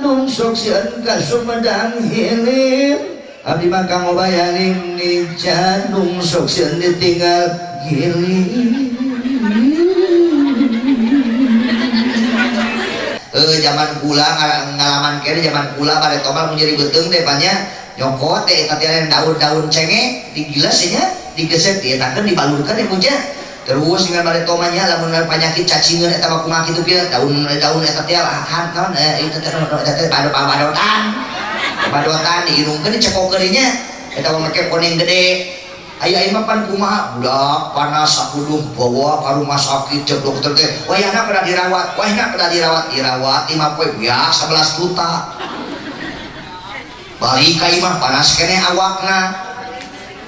Bandung sok sieun ka Sumedang hilir abdi mah kang ngobayaning di Jandung sok sieun ditinggal gilir. Zaman kula ngalaman kene zaman kula bare tomal mun jadi beuteung teh panya nyokot teh eta teh daun-daun cengek digilas nya digesek dietakeun dibalurkeun ibu nya. Terus dengan bare tomanya lamun panyakit cacingeun eta mah kumaha kitu kieu daun-daun eta teh han naon eta teh eta teh badotan badotan diinumkeun dicekokeun nya eta mah make koneng gede. Aya ieu mah pan kumaha budak panas sakudung bawa ka rumah sakit cek dokter teh wayahna kada dirawat wayahna kada dirawat dirawat 5 poe biak 11 juta balik ka imah panas keneh awakna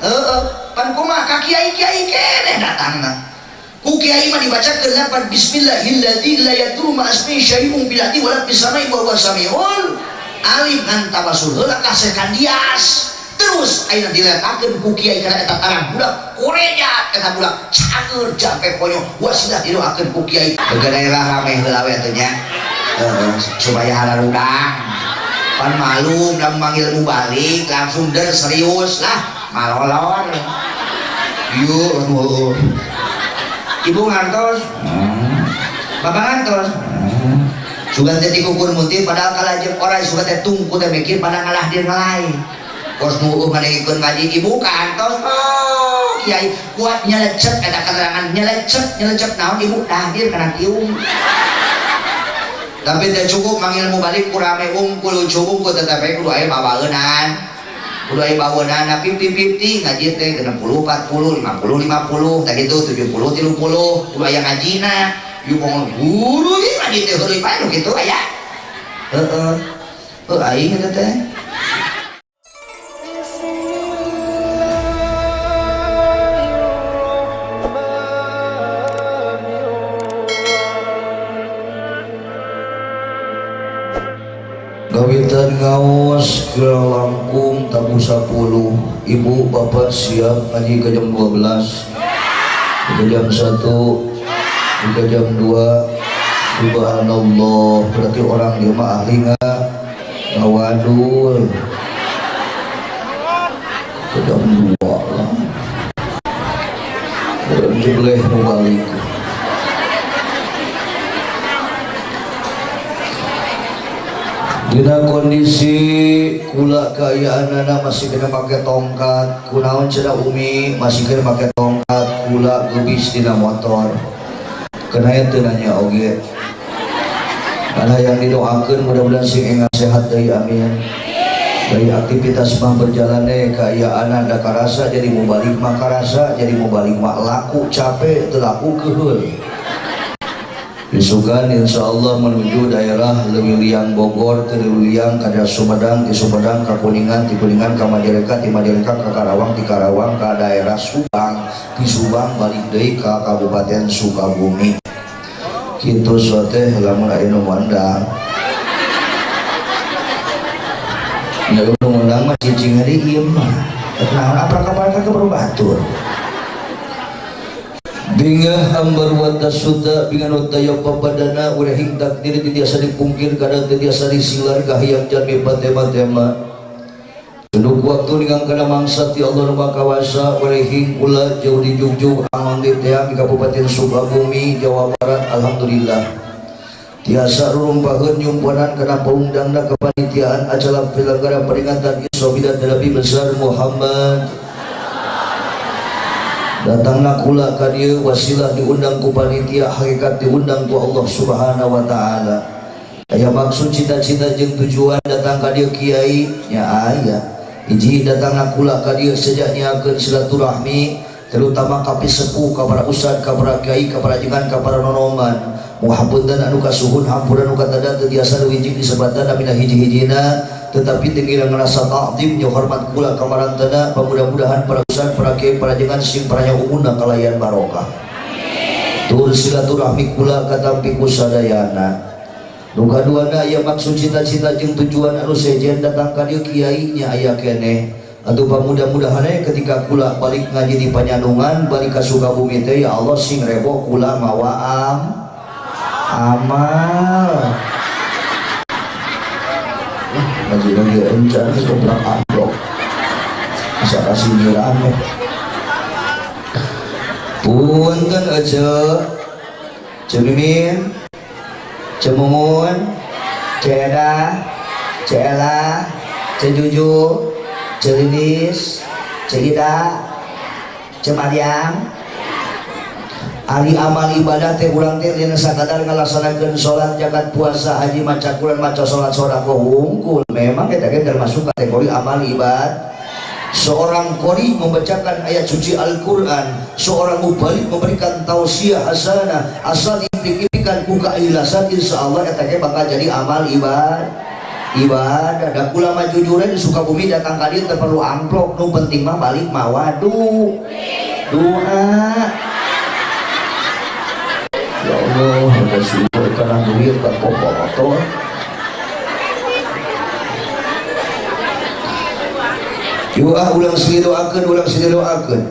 heeh pan kumaha ka kiai-kiai keneh datangna ku kiai mah dibacakeun lapan bismillahilladzi la yadurru ma ismihi syai'un fil ardi wala fis samai wa huwa samiul alim ngan tawasul heula ka Sekandias. Terus ayeuna diletakeun ku kiai kana eta tanah budak korejat eta budak cager jampe ponyo wasilah didoakeun ku kiai. Ke daerah rame heula we teh nya supaya hararudang pan malum lamun manggil mubalik langsung der serius lah malolor yuk ibu ngantos bapak ngantos sugan teh dikukur muntir padahal kalajeng orai sugan teh tungku teh mikir pada ngalah dir ngalai kos nu ngadengikeun ngaji ibu kantos oh kiai kuat nyelecep eta keterangan nyelecep nyelecep naon ibu dahdir kana kiung tapi teh cukup manggil mubalik ku rame ungkul cubung ku tetep kudu aya bawaeunan kudu aya bawaeunan 50-50 ngaji teh 60 40 50 50 teh kitu 70 30 kudu aya ngajina ieu ngomong guru ieu ngaji teh heureuy bae nu kitu aya heeh heuh aing eta teh. Gawitan ngaos ke langkung tabu 10 ibu bapak siap ngaji ke jam 12 ke jam 1 ke jam 2. Subhanallah, berarti orang dia mah ahli ngawadul ke jam 2 lah jebleh mau balik. Dina kondisi kula kaayaan anak masih kena pakai tongkat kunaon cenah umi masih kena pakai tongkat kula gebis dina motor kena teu nanya oge karena yang didoakeun mudah-mudahan sing enggal sehat deui amin. Dari aktivitas mah berjalan deh kaayaan da karasa jadi mubalik mah karasa jadi mubalik mah laku capek teu laku keuheul. Isukan insya Allah menuju daerah Leuwiliang Bogor, ke Leuwiliang, ke Sumedang, di Sumedang, ke Kuningan, di Kuningan, ke Majalengka, di Majalengka, ke Karawang, di Karawang, ke daerah Subang, di Subang balik deui ke Kabupaten Sukabumi. Kitu teh lamun aya nu ngundang. Nya nu ngundang mah cicing di ieu mah. Naon aprak-aprak ka batur. Bingah ambar wata suda bingan wata yopa badana urehing takdir tiasa dipungkir kadang tiasa disilar kahayang jalmi patema-tema. Tunduk waktu dengan kana mangsa ti Allah nu Maha Kawasa urehing kula jauh di jugjug angon di teang di Kabupaten Sukabumi Jawa Barat. Alhamdulillah tiasa rurumpaheun nyumponan kana paundangna kepanitiaan acara penyelenggara peringatan Isra Mi'raj Nabi besar Muhammad. Datangna kula ka dieu wasilah diundang ku panitia hakikat diundang ku Allah Subhanahu wa taala. Aya maksud cita-cita jeung tujuan datang ka dieu kiai nya aya. Hiji datangna kula ka dieu sejak nyiakeun silaturahmi terutama ka pisepuh ka para ustad ka para kiai ka para jengan ka para nonoman. Muhapunten anu kasuhun hampura nu katada teu tiasa leuwih disebatan amina hiji-hijina tetapi teu ngerasa ta'zim nya hormat kula ka marantana mudah-mudahan para ustad para kiai para jengan sing paranya umumna kalayan barokah. Tur silaturahmi kula katampi ku sadayana. Nu kaduana aya maksud cita-cita jeung tujuan anu sejen datang ka dieu kiai nya aya keneh. Atuh pamudah-mudahan we ketika kula balik ngaji di Panyandungan balik ka Sukabumi teh ya Allah sing rebo kula mawa amal. Ngaji lagi encan geus goblok amplop. Bisa kasih rame. Punten ece. Ceu Mimin, Ceu Mumun, Ceu Eda, Ceu Ela, Ceu Juju, Ceu Lilis, Ceu Ida, Ceu Mariam. Ari amal ibadah teh urang teh dina sakadar ngalaksanakeun salat, zakat, puasa, haji, maca Quran, maca salat, sedekah hungkul. Memang eta ge termasuk kategori amal ibadah. Seorang qori membacakan ayat suci Al-Quran, seorang mubalig memberikan tausiah hasanah, asal dipikirkan ku keikhlasan, insya Allah eta ge bakal jadi amal ibadah. Ibadah. Da kula mah jujur di Sukabumi datang ka dieu teu perlu amplop, nu penting mah balik mawa doa. Ya Allah, ada syukur karena duit ka motor. Doa ulang sini doakan, ulang sini doakan.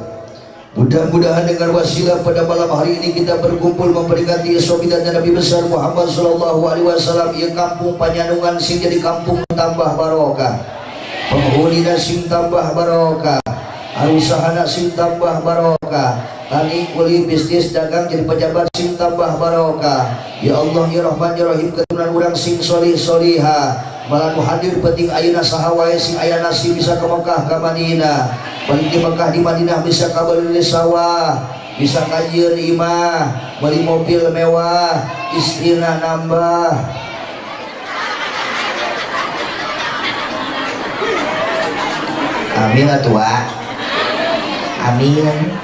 Mudah-mudahan dengan wasilah pada malam hari ini kita berkumpul memperingati Isra Mi'rajnya Nabi besar Muhammad sallallahu alaihi wasallam. Ieu kampung Panyandungan sing jadi kampung tambah barokah, penghuni sing tambah barokah, usahana sing tambah barokah, tani kuli bisnis dagang jadi pejabat sing tambah barokah. Ya Allah ya Rahman ya Rahim, keturunan urang sing solih solihah. Malah nu hadir penting ayeuna saha wae sing aya nasib bisa ke Mekah ka Madinah, balik di Mekah di Madinah bisa ka beuli sawah, bisa kajieun imah, beli mobil mewah, istrina nambah. Amin atuh. Amin.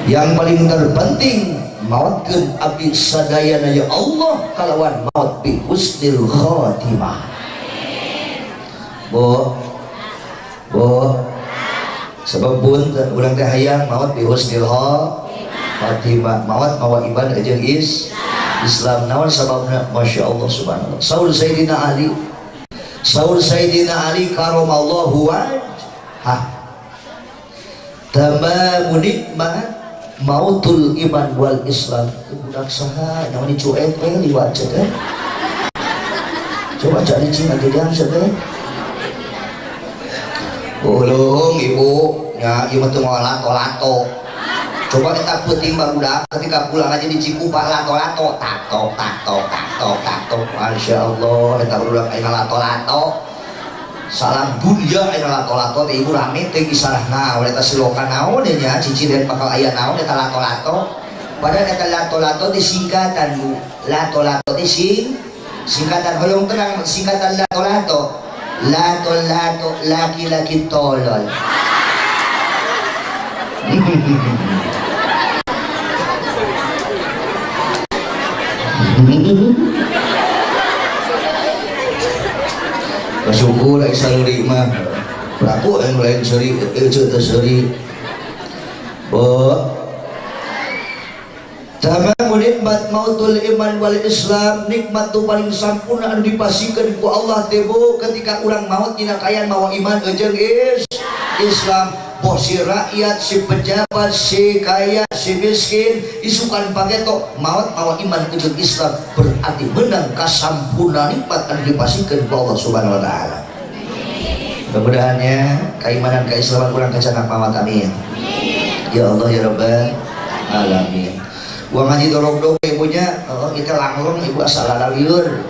Yang paling terpenting mautkeun abdi sadayana ya Allah kalawan maut bi husnil khatimah. Bu, bu, sebab pun urang teh hayang maut bi husnil khatimah, maut mawa iman jeung Islam. Naon sababna? Masya Allah subhanallah. Saur Sayyidina Ali, saur Sayyidina Ali karamallahu wajhah. Tamamu nikmat mautul iman wal Islam. Budak saha nyawa dicuek we liwat teh. Coba cari cing atuh jang teh. Ulung ibu nya ieu mah teu ngolato-lato. Coba kita peuting barudak ketika pulang aja di Cikupa lato-lato tak tok tak tok tak tok tak tok. Masya Allah eta barudak aing lato-lato. Salam dunia aing lato-lato teh ibu rame teh kisah naon eta silokan naon nya ciciden bakal aya naon eta lato-lato. Padahal eta lato-lato teh singkatan Bu. Lato-lato teh singkatan hoyong terang singkatan lato-lato. Lato-lato laki-laki tolol. Bersyukur lagi saluri mah. Berlaku yang lain seri, itu seri. Bu. Tamamu nikmat mautul iman wal Islam, nikmat tu paling sampurna anu dipasikeun ku Allah teh Bu ketika urang maut dina kaayaan mawa iman jeung Islam. Boh si rakyat, si pejabat, si kaya, si miskin, isukan pageto maut mawa iman jeung Islam berarti menang kasampurna nikmat anu dipasikeun ku Allah Subhanahu wa taala. Mudah-mudahannya keimanan keislaman urang kacanak maut, amin. Ya Allah ya Rabbal alamin. Gua ngaji dorong dong ibunya, oh, kita langlong ibu asal laliur,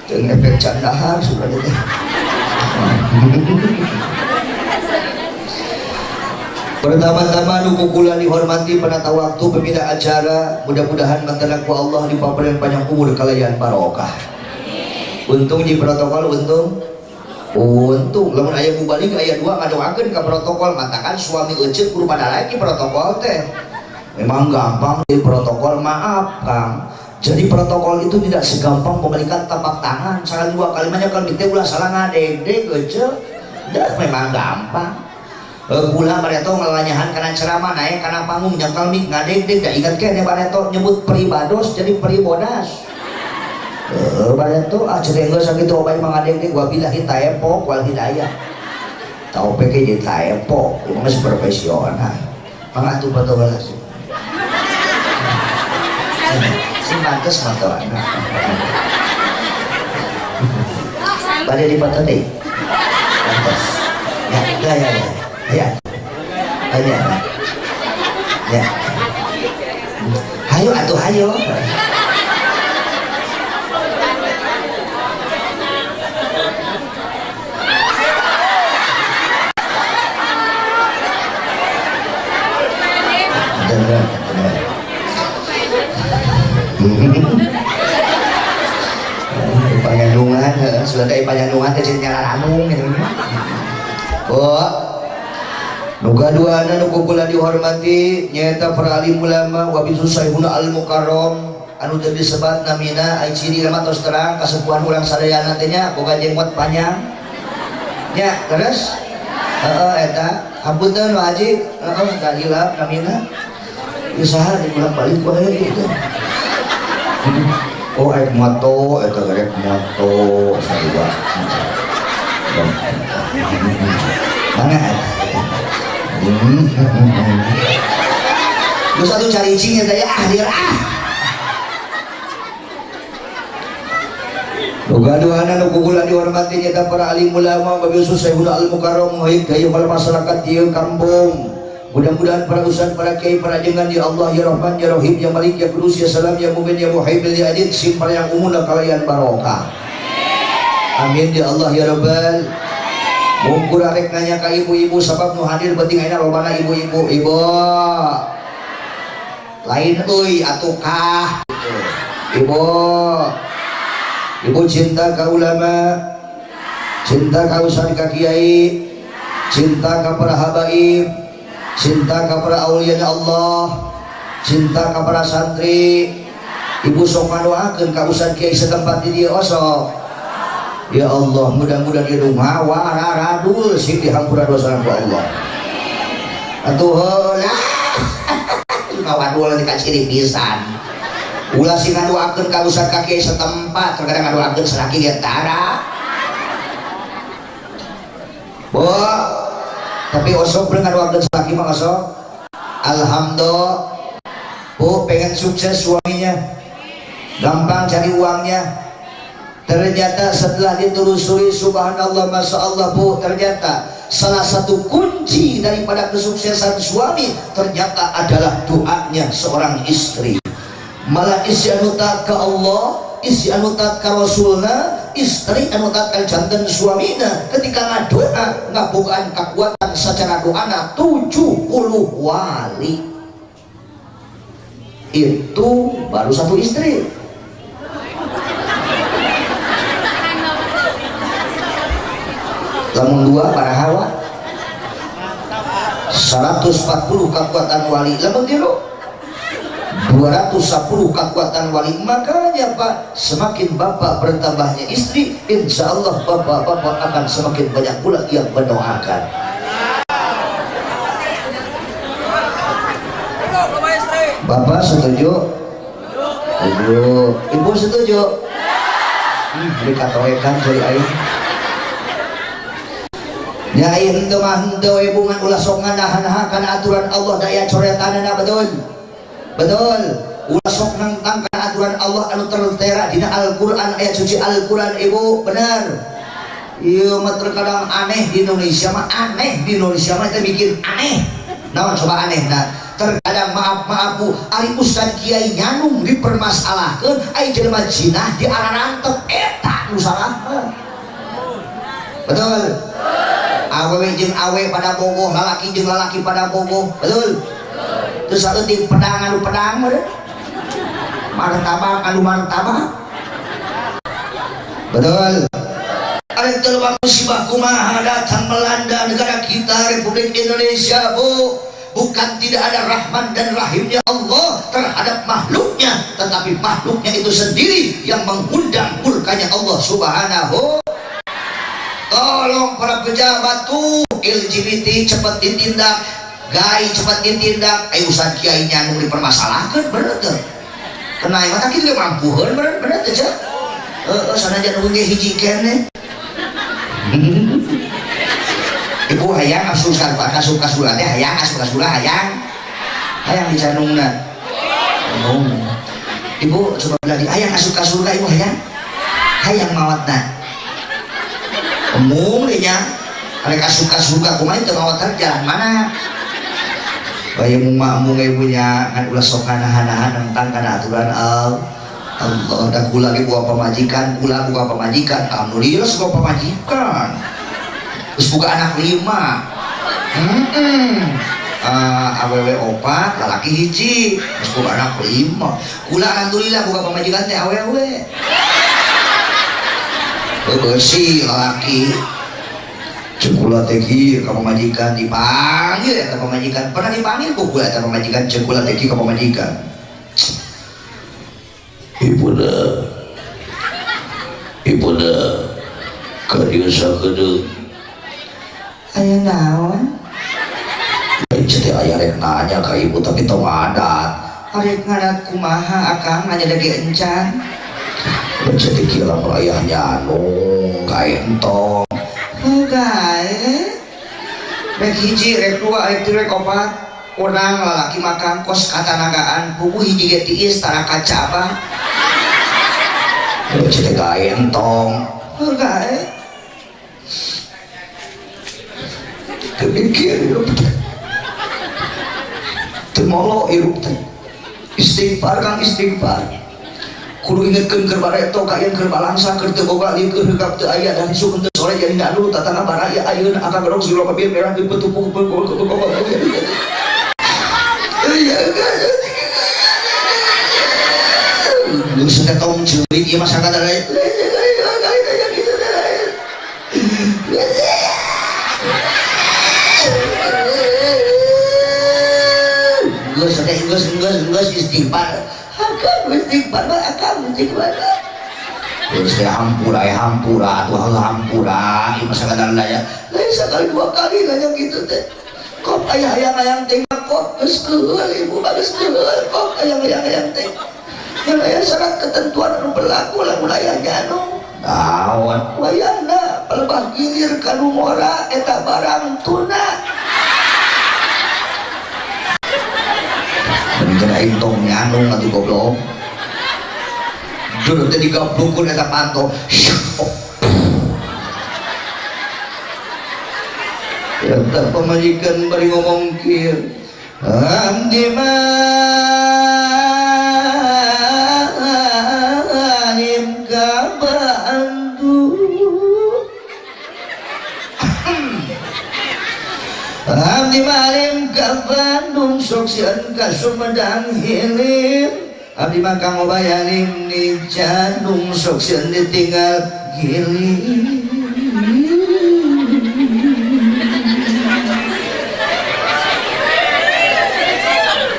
jeung efek candahar sudah gitu. Pertama-tama nu kukula dihormati penata waktu pembina acara, mudah-mudahan mantenak ku Allah dipaparin panjang umur kalayan barokah. Untung di protokol untung, untung lamun aya balik aya dua ngadoakeun ka protokol matakan suami euceut kudu pada lagi protokol teh. Memang gampang di protokol, maaf Kang. Jadi protokol itu tidak segampang membalikan tapak tangan. Salah dua kalimatnya kalau kita ulah salah ngadeg-deg aja. Dah memang gampang. Gula bareto ngelalanyahan karena ceramah naik karena panggung nyangkal mik ngadeg-deg. Dah ingat kene bareto nyebut pribados jadi pribodas. Bareto ah jadi geus sakitu obai mah ngadeg-deg wabillahi taepok wal hidayah. Tau peke jadi taepok, ieu mah profesional. Mangga atuh protokol. Sing pantes mah. Bade dipoto deui. Pantes. Ya, ya, ya, ya. Ya. Ya. Ya. Hayo atuh hayo. Panyandungan, sudah ada panyandungan teh jadi nyalaranung gitu. Oh, nu kaduana nu ku kula dihormati nyaeta para alim ulama wa bi Syaihuna al Mukarram anu teu disebat namina ai ciri mah tos terang kasepuhan urang sadayana teh nya boga jenggot panjang. Nya, terus heeh eta hapunten Pak Haji, heeh tah hilap namina. Ieu saha dibolak-balik wae gitu. Oh, rek moto, eta rek moto sarua. Mana? Geus atuh caricing eta ya ah lieur ah. Nu kaduana nu ku kula dihormati nyaeta para alim ulama wabil Syaihuna al Mukarram muhib gayu kalau masyarakat ieu kampung. Mudah-mudahan para ustaz, para kiai, para jengan ya Allah, ya Rahman, ya Rahim, ya Malik, ya Kudus, ya Salam, ya Mumin, ya Muhaimin, ya Aziz, simpar yang umumna kalayan barokah. Amin ya Allah ya Rabbal. Mungkur arek nanya ka ibu-ibu sabab nu hadir penting ayeuna lobana ibu-ibu. Ibu lain euy atuh kah gitu. Ibu, ibu cinta ka ulama, cinta ka ustaz ka kiai, cinta ka para habaib, cinta ka para aulia Allah, cinta ka para santri. Ibu sok ngadoakeun ka ustaz kiai setempat di dieu osok. Ya Allah, mudah-mudahan ieu ngawararadul sing dihampura dosa ku Allah. Atuh heula ngawadul di kaciri pisan. Ulah sing ngadoakeun ka ustaz ka kiai setempat, terkadang ngadoakeun salaki ge tara. Bo, tapi osok bener ngadoakeun salaki mah osok. Alhamdulillah. Bu, pengen sukses suaminya, gampang cari uangnya. Ternyata setelah ditelusuri, subhanallah, masya Allah bu, ternyata salah satu kunci daripada kesuksesan suami ternyata adalah doanya seorang istri. Malah istri anu taat ke Allah, istri anu taat ke Rasulna, istri anu taat ka janten suamina, ketika ngadoa ngabogaan kekuatan secara doana 70 wali. Itu baru satu istri. Lamun dua para hawa 140 kekuatan wali, lamun tilu 210 kekuatan wali. Makanya Pak, semakin bapak bertambahnya istri, insya Allah bapak-bapak akan semakin banyak pula yang mendoakan. Bapak setuju? Setuju. Ibu setuju? Dikatoekan cari aing. Ya henteu mah henteu we bungan ulah sok nganahan kana aturan Allah daya coretanana, betul? Betul. Ulah sok nangtang kana aturan Allah anu tertera dina Al-Qur'an, ayat suci Al-Qur'an ibu, bener. Ieu mah terkadang aneh di Indonesia mah, aneh di Indonesia mah teh bikin aneh. Naon coba aneh nah. Terkadang maaf-maaf bu, ari ustad kiai nyanung dipermasalahkeun, ari jelema jinah diararantep eta nu salah mah. Betul. Awewe jeung awe pada bogoh, lalaki jeung lalaki pada bogoh, betul. Terus saeutik pedang anu pedang meureun. Martabak anu martabak. Betul. Ari teu musibah kumaha datang melanda negara kita Republik Indonesia, Bu. Bukan tidak ada rahman dan rahimnya Allah terhadap makhluknya, tetapi makhluknya itu sendiri yang mengundang murkanya Allah Subhanahu. Tolong para pejabat tuh, LGBT cepat ditindak, gay cepat ditindak. Ayo ustaz kiai nyanu dipermasalahkan, bener tuh. Kena mata kita mampuheun, bener bener tuh, Cek. Heeh, sanajan ge hiji keneh. Ibu hayang asup asup ka surga teh, hayang asup ka surga, hayang. Hayang dicanungna. Oh. Ibu coba bilang, hayang asup ka surga ibu hayang. Hayang mawatna. Embung deh nya. Arek asup ka surga kumaha teu mawa truk jalan mana? Bae mung ibunya kan ulah sok nahan-nahan nentang kana aturan Allah. Da kula ge boga pamajikan, kula boga pamajikan, alhamdulillah boga pamajikan. Geus boga anak 5. Awewe 4, lalaki 1, geus boga anak 5. Kula alhamdulillah boga pamajikan teh awewe. Beusi lalaki. Ceuk kula teh kieu ka pamajikan dipanggil eta pamajikan, pernah dipanggil ku kula eta pamajikan, ceuk kula teh kieu ka pamajikan. Ibunda, ibunda, ka dieu sakedeung. Aya naon? Lain teh aya rek nanya ka ibu tapi tong ngadat. Arek ngadat kumaha akang nanya lagi encan. Lain teh kieu lamun aya nyanung gae entong. Gae. Rek 1, rek 2, rek 3, rek 4. Urang lalaki makan kos katanagaan puguh hiji ge tiis tara kaca abah. Lain teh gae entong. Gae. Teu mikir hirup teh. Teu molo hirup teh. Istighfar kang istighfar. Kudu ingetkeun keur bareto kayeun keur balangsa keur teu boga lieur keur heugap teu aya dan isuk henteu sore jadi ngandul tatangga baraya ayeuna akang gerong sirah papir merah di petupu geus teh tong ceurik ieu mah sakadar geus teh geus geus geus istighfar. Akang istighfar mah akang istighfar. Geus teh hampura ya hampura atuh hampura ieu mah sakadar nanya. Lain sakali 2 kali nanya kitu teh. Kok aya hayang-hayang teh kok geus keuheul ibu mah geus keuheul kok hayang-hayang teh. Ngan aya syarat ketentuan anu berlaku lamun aya nyanu. Naon wayahna palebah gilir ka nu ngora eta barang tuna. Mending aing tong nyanung atuh goblok. Jur teh digablukkeun eta panto. Eta pamajikan bari ngomong kieu. Abdi malim ka Bandung. Abdi malim ka Bandung sok sieun ka Sumedang hilim. Abdi mah kang ngobayalim ni jandung sok sieun ditinggal giling.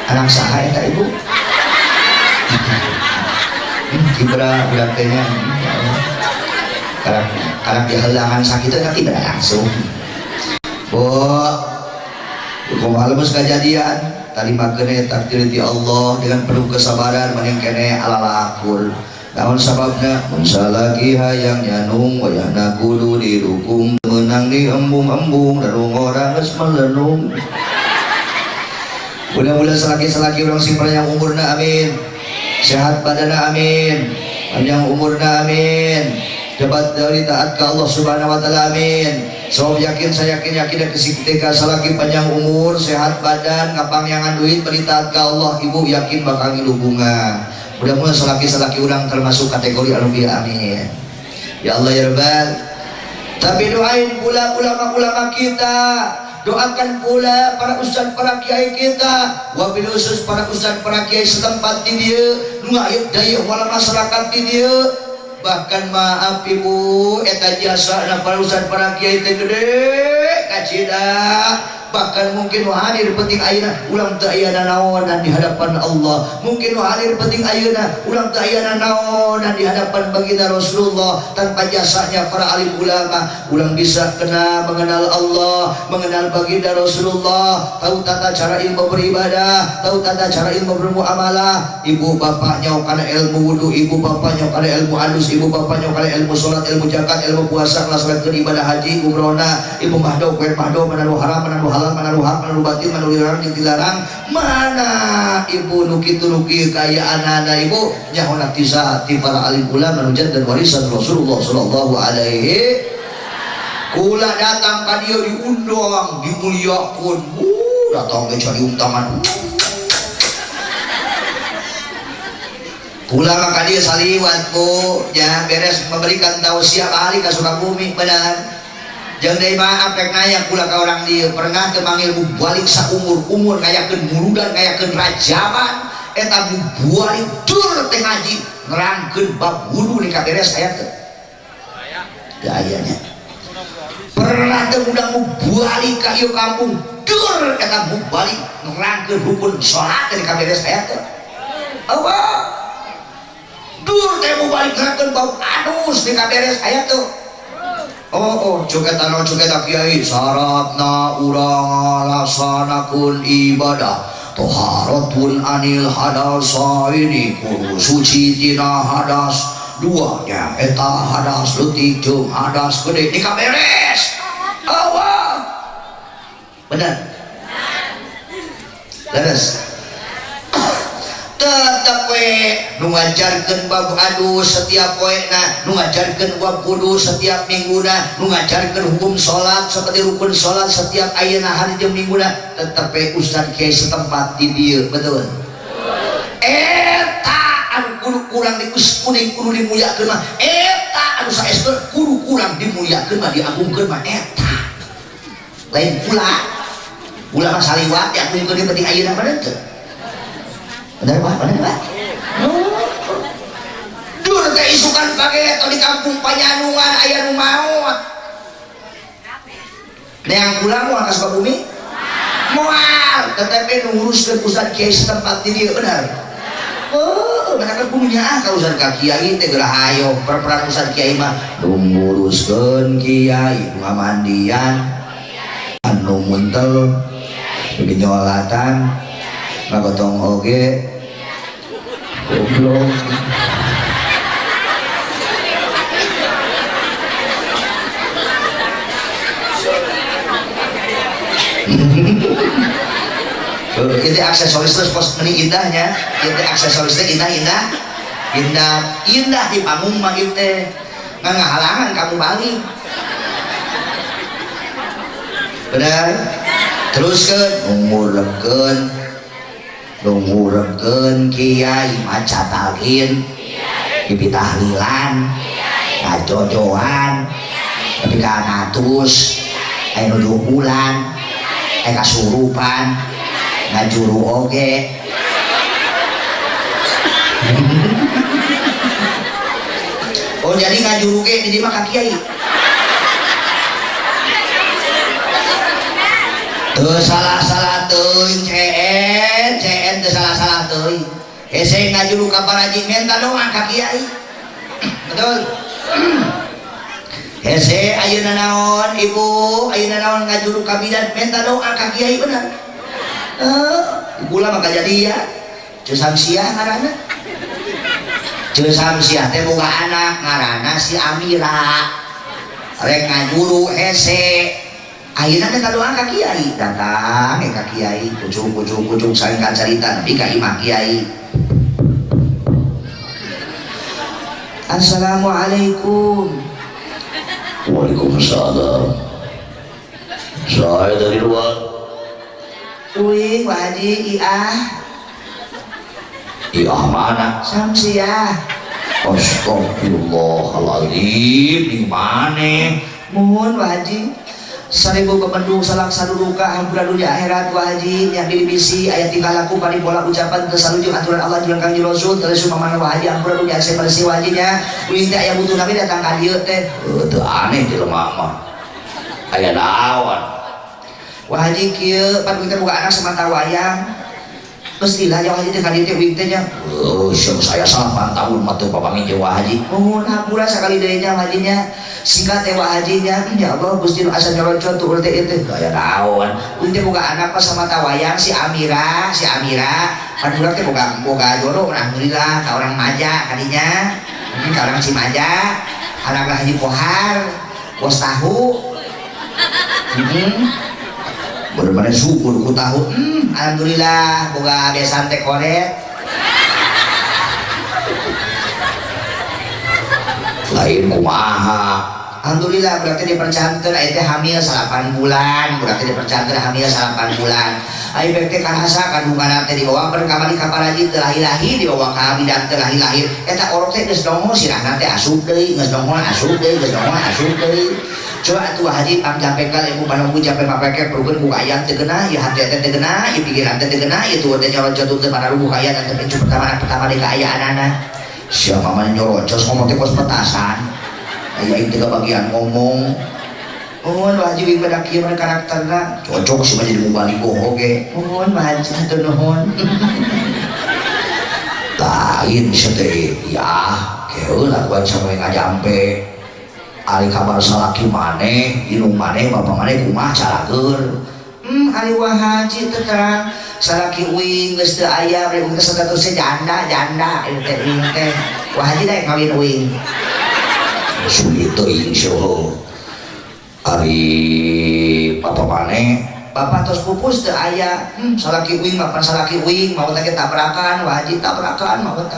Anak saha eta ibu? Kibra budak teh nya. Karak dihalangan sakit teh kibra langsung. Bu, kumaha lemes kajadian, tarima keneh takdir ti Allah dengan penuh kesabaran maneh keneh ala-ala akur. Naon sababna? Mun salaki hayang nyanung wayahna kudu didukung, meunang di embung-embung dan ngora geus melenung. Mudah-mudahan salaki-salaki urang sing panjang umurna amin. Sehat badanna amin. Panjang umurna amin. Cepat dari taat ke Allah Subhanahu wa taala amin. Sebab yakin saya yakin yakin dan ketika salaki panjang umur, sehat badan, ngapangyangan duit, beri taat ke Allah, ibu yakin bakal ngilu bunga. Mudah-mudahan salaki-salaki urang termasuk kategori anu bieu amin. Ya Allah ya Rabbal. Tapi doain pula ulama-ulama kita, doakan pula para ustaz, para kiai kita, wabil khusus para ustaz, para kiai setempat di dieu, nu ngayeup dayeuh wala masyarakat di dieu. Bahkan maaf ibu, eta jasa na para ustaz, para kiai teh gede kacida. Bahkan mungkin nu hadir penting ayeuna ulang teu aya nanaonan di hadapan Allah. Mungkin nu hadir penting ayeuna ulang teu aya nanaonan di hadapan baginda Rasulullah. Tanpa jasanya para alim ulama, ulang bisa kena mengenal Allah, mengenal baginda Rasulullah, tahu tata cara ilmu beribadah, tahu tata cara ilmu bermuamalah. Ibu bapaknya kana ilmu wudu, ibu bapaknya kana ilmu alus, ibu bapaknya kana ilmu salat, ilmu zakat, ilmu puasa, kelas ibadah haji, umrohna, ibu mahdo, kue mahdo, mana nu haram, mana nu halal, mana nu hak, mana nu batil, mana nu dilarang, jeung dilarang. Mana ibu nu kitu nu kieu kaayaanana ibu nyaho ti saha ti para alim ulama nu janten warisan Rasulullah sallallahu alaihi. Kula datang ka dieu diundang, dimuliakeun. Datang ge cari untangan. Kula mah ka dieu saliwat bu, ya beres memberikan tausiah balik ka Sukabumi, benar. Jeung deui maaf rek nanya kula ka orang dieu, pernah teu manggil balik saumur-umur ngayakeun muludan, ngayakeun rajaban, eta balik dur teh ngaji nerangkeun bab wudu ni kaberes aya teu? Aya. Teu aya nya. Pernah teu undang balik ka ieu kampung dur eta balik nerangkeun rukun salat ni kaberes aya teu? Eueuh. Dur teh balik nerangkeun bab adus ni kaberes aya teu? Oh, cuketa no cuketa kiai syaratna urang ngalaksanakeun ibadah toharatun anil hadasaini kudu suci tina hadas dua nya eta hadas leutik jeung hadas gede dikaberes. Allah bener leres tetep we nu ngajarkeun bab adus setiap poena, nu ngajarkeun bab wudu setiap mingguna, nu ngajarkeun hukum salat seperti rukun salat setiap ayeuna hari jeung mingguna, tetep we ustad kiai setempat di dieu, betul? Eta anu kudu kurang dikus kuning kudu dimuliakeun mah, eta anu saestu kudu kurang dimuliakeun mah, diagungkeun mah eta. Lain kula. Kula mah saliwat diagungkeun di penting ayeuna mah teu. Bener Pak, bener Pak. Dur teh isukan pake atau di kampung Panyanungan aya nu maot. Neang kula moal ka Sukabumi? Moal, tetapi nu nguruskeun ustad kiai setempat di dieu bener. Oh, bener kan kudu nyaah ka ustad ka kiai teh geura hayo perperan ustad kiai mah nu nguruskeun kiai nu ngamandian anu muntel nu nyolatan ngagotong oge goblok. Itu aksesoris terus pos meni indahnya, itu aksesoris teh indah indah indah indah di panggung mah itu nggak ngahalangan kamu balik benar teruskeun ngurepkeun kiai maca talqin dipitahlilan ngajojoan tapi ka ngatus aya nu bulan aya kasurupan ngajuru oge. Oh jadi ngajuru ge di mah ka kiai teu salah-salah teuing CN CN teu salah-salah teuing hese ngajuru ka paraji menta doa ka kiai betul. Hese ayeuna naon ibu ayeuna naon ngajuru ka bidan menta doa ka kiai bener. Kula mah kajadian Ceu Samsiah ngaranna. Ceu Samsiah teh boga anak ngaranna si Amira rek ngajuru hese ayeuna teh kadoa ka kiai datang ka kiai kucung kucung kucung saling kacarita nepi ka imah kiai. Assalamualaikum. Waalaikumsalam. Saya dari luar. Uing Pak Haji Iah. Iah mana? Samsiah. Astagfirullahaladzim, di mana? Mohon Pak Haji. 1000 kependung salak saduduka hampura dunia akhirat Pak Haji yang dilibisi ayat tingkah laku paripola ucapan tersalujung aturan Allah jeung Kangjeng Rasul terus sumamana Pak Haji hampura dunia akhirat bersih Pak Haji nya uing teh aya butuh nabi datang ka dieu teh. Teu aneh jelema mah. Aya naon? Pak Haji kieu pan uing teh boga anak semata wayang. Geus lila ya Pak Haji teh ka dieu teh uing teh nya. Oh, saya 8 tahun mah teu papanggih jeung Pak Haji. Nuhun hampura sakali deui nya Pak Haji nya. Singkat teh Pak Haji nya, ya Allah Gusti nu asa nyolocot tuur teh ieu teh gaya naon. Uing teh boga anak pas samata wayang si Amira, si Amira. Pan urang teh boga jodoh alhamdulillah ka orang Maja kadinya. Mungkin ka orang Cimaja, anak Haji Kohar, bos tahu. Bener-bener syukur ku tahu. Alhamdulillah boga besan teh koret. Lain kumaha. Alhamdulillah berarti dipercanten aya teh hamil 8 bulan, berarti dipercanten hamil 8 bulan. Ai bek teh karasa kandunganna teh dibawa kamari ka paraji teu lahir-lahir, dibawa ka bidan teu lahir-lahir. Eta orok teh geus nongol sirahna teh asup deui, geus nongol asup deui, geus nongol asup deui. Coba atuh haji pangjampekal ibu panunggu jampe mapeke perukeun ku ayam teu geunah, ieu hate teh teu geunah, ieu pikiran teh teu geunah, ieu tuh teh nyorocot teu pararubuh kaayaan teh pincu pertama pertama di kaayaanana. Siapa mah nyorocos ngomong teh kos petasan. Aya aing teu bagian ngomong. Nuhun Pak Haji wing pada kieu mah karakterna cocok sih mah jadi mubalik oge. Nuhun Pak Haji hatur nuhun. Lain sia teh ya keun lakuan sampe ngajampe. Ari kabar salaki maneh, indung maneh, bapak maneh kumaha calakeun. Ari Wa Haji teh terang salaki uing geus teu aya bari teh statusna janda janda ieu teh uing teh. Wa Haji daek kawin uing. Sulit teuing sia. Ari bapak maneh bapak tos pupus teu aya. Salaki uing mapan salaki uing maot teh tabrakan, Wa Haji tabrakan maot teh.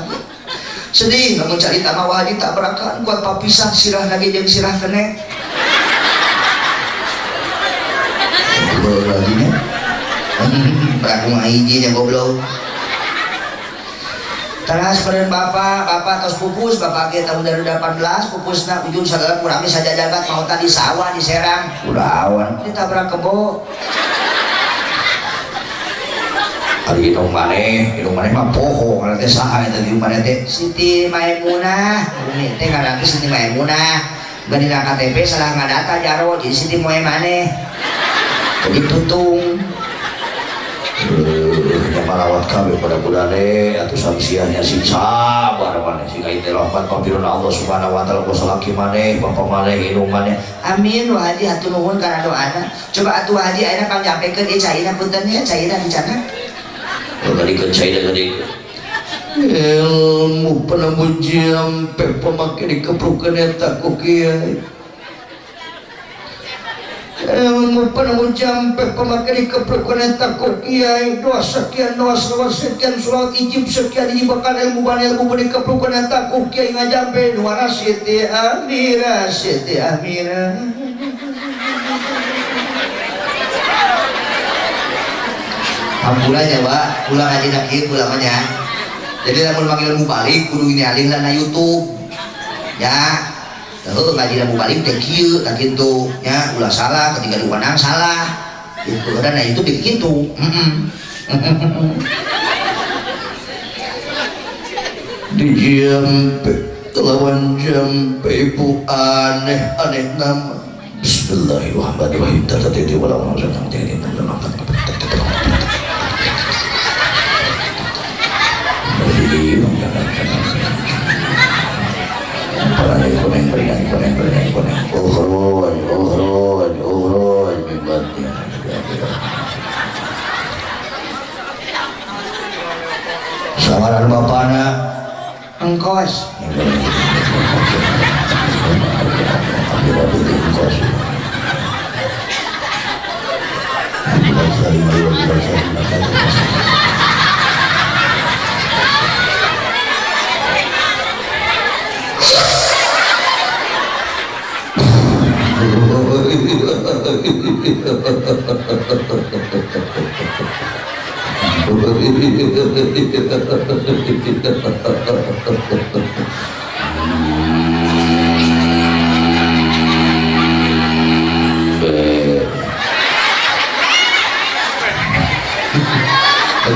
Sedih lamun carita mah Wa Haji tabrakan kuat papisah sirah lagi jeung sirah kene. Goblok nya. Peraku mah hiji nya goblok. Teras peren bapak, bapak tos pupus, bapak ge tahun 2018 pupusna ujung sagala kurami sajajagat mau tadi sawah di Serang. Kurawan ditabrak kebo. Ari indung maneh mah poho ngaran teh saha eta indung maneh teh? Siti Maimunah. Umi teh ngaran teh Siti Maimunah. Geuning KTP salah ngadata jaro jadi Siti Maimunah. Jadi tutung. Nya marawat kabeh pada budane atuh samsiahnya sing sabar maneh sing teh rahmat pambiruna Allah Subhanahu wa taala ku salaki maneh, bapa maneh, indung maneh. Amin Wa Haji hatur nuhun kana doana. Coba atuh Wa Haji ayeuna pangjampekeun ieu caina punten nya caina di sana. Gadikeun caina gadikeun. Ilmu penemu jampe pamake dikeprukeun eta ku kiai. Ilmu penemu jampe pamake dikeprukeun eta ku kiai. Doa sekian, doa selawat sekian, selawat ijib sekian, ijibakan ilmu ban ilmu dikeprukeun eta ku kiai ngajampe dua Siti Amira, Siti Amira. Hampura nya, Pak. Ulang aja nak kieu ulang nya. Jadi lamun manggil mubalik kudu ini alih lah na YouTube. Ya. Heuh ngaji mubalik teh kieu tah kitu nya, ulah salah ketika diwenang salah. Gitu dan na YouTube teh kitu. Heeh. Di jampe kelawan jampe ibu aneh-aneh nama. Bismillahirrahmanirrahim. Tadi walau Sangaran bapana engkos.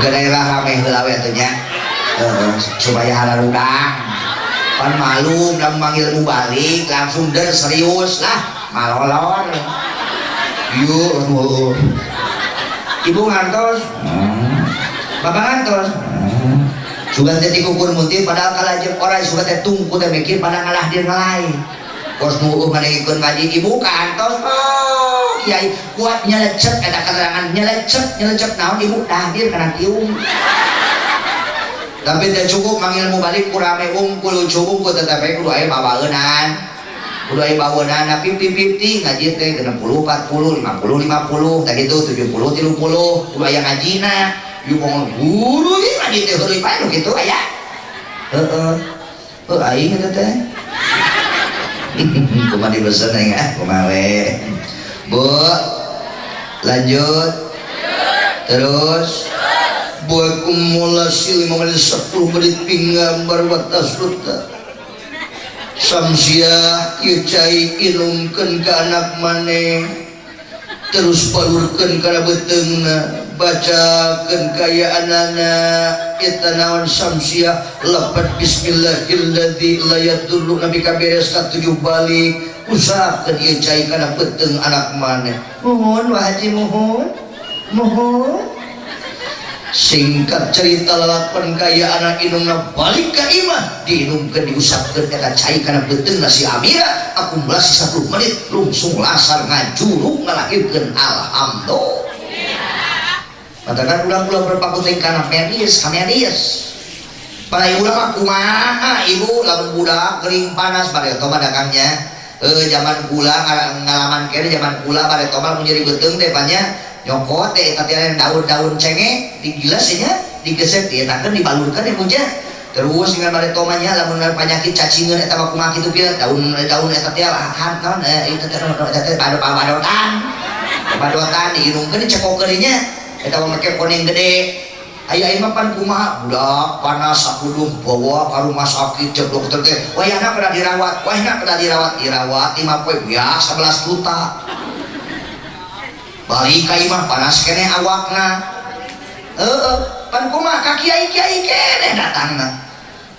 Daerah rame heula we atuh nya. Supaya halarudang. Pan malum lamun manggil mubalik langsung der serius lah malolor. Yuk, ibu ngantos. Bapak ngantos. Sugan teh dikukur muntir padahal kalajeng orai sugan teh tungku teh mikir pada ngalah dir ngalai. Kos nu ngadengikeun ngaji ibu kantos. Oh, kiai kuat nyelecet eta keterangan nyelecet nyelecet naon ibu dahdir kana tiung. Tapi teh cukup manggil mubalik kurame ungkul cukup ku tetep kudu aya bawaeunan. Kudu aya bawaeunan 50-50 ngaji teh 60 40 50 50 tah kitu 70 30 kudu aya ngajina. Ieu ngomong guru ieu ngaji teh heureuy bae nu kitu aya. Heeh. Heuh aing eta teh. Kumaha dibesen ya, kumaha we. Bu, lanjut. Terus buat kumulasi 5 menit 10 menit pinggambar batas ruta. Samsia ieu cai inumkeun ka anak maneh, terus palurkeun kana beuteungna, bacakeun kaayaanana eta naon samsia lapat bismillahilladzi la yadurru nabi kaberes ka 7 balik, usahakeun ieu cai kana beuteung anak maneh. Muhun Wa Haji, muhun muhun. Singkat cerita lalakon kaya anak inungna balik ka imah, diinumkeun diusapkeun eta cai kana beuteungna si Amira, akumulasi 10 menit langsung lasar ngajuruk ngalahirkeun, alhamdulillah. Katakan ulang-ulang berpaku teh kana medis, ka medis. Pada ibu mah kumaha ibu lamun budak kering panas pada toba dagangnya. Zaman kula ngalaman kene zaman kula pada toba mun nyeri beuteung teh banyak nyokot teh eta teh daun-daun cengek digilas nya, digesek dietakeun dibalurkeun ibu nya. Terus dengan bade tomanya lamun penyakit cacingeun eta mah kumaha kitu kieu daun-daun eta teh han naon itu teh eta teh padotan. Padotan diinumkeun dicekokeun nya. Eta mah make koneng gede. Aya ieu mah pan kumaha budak panas sakudung bawa ka rumah sakit cek dokter teh wayahna kada dirawat, wayahna kada dirawat, dirawat 5 poe biak 11 juta. Balik ka imah panas keneh awakna. Heeh, pan kumaha ka kiai-kiai keneh datangna.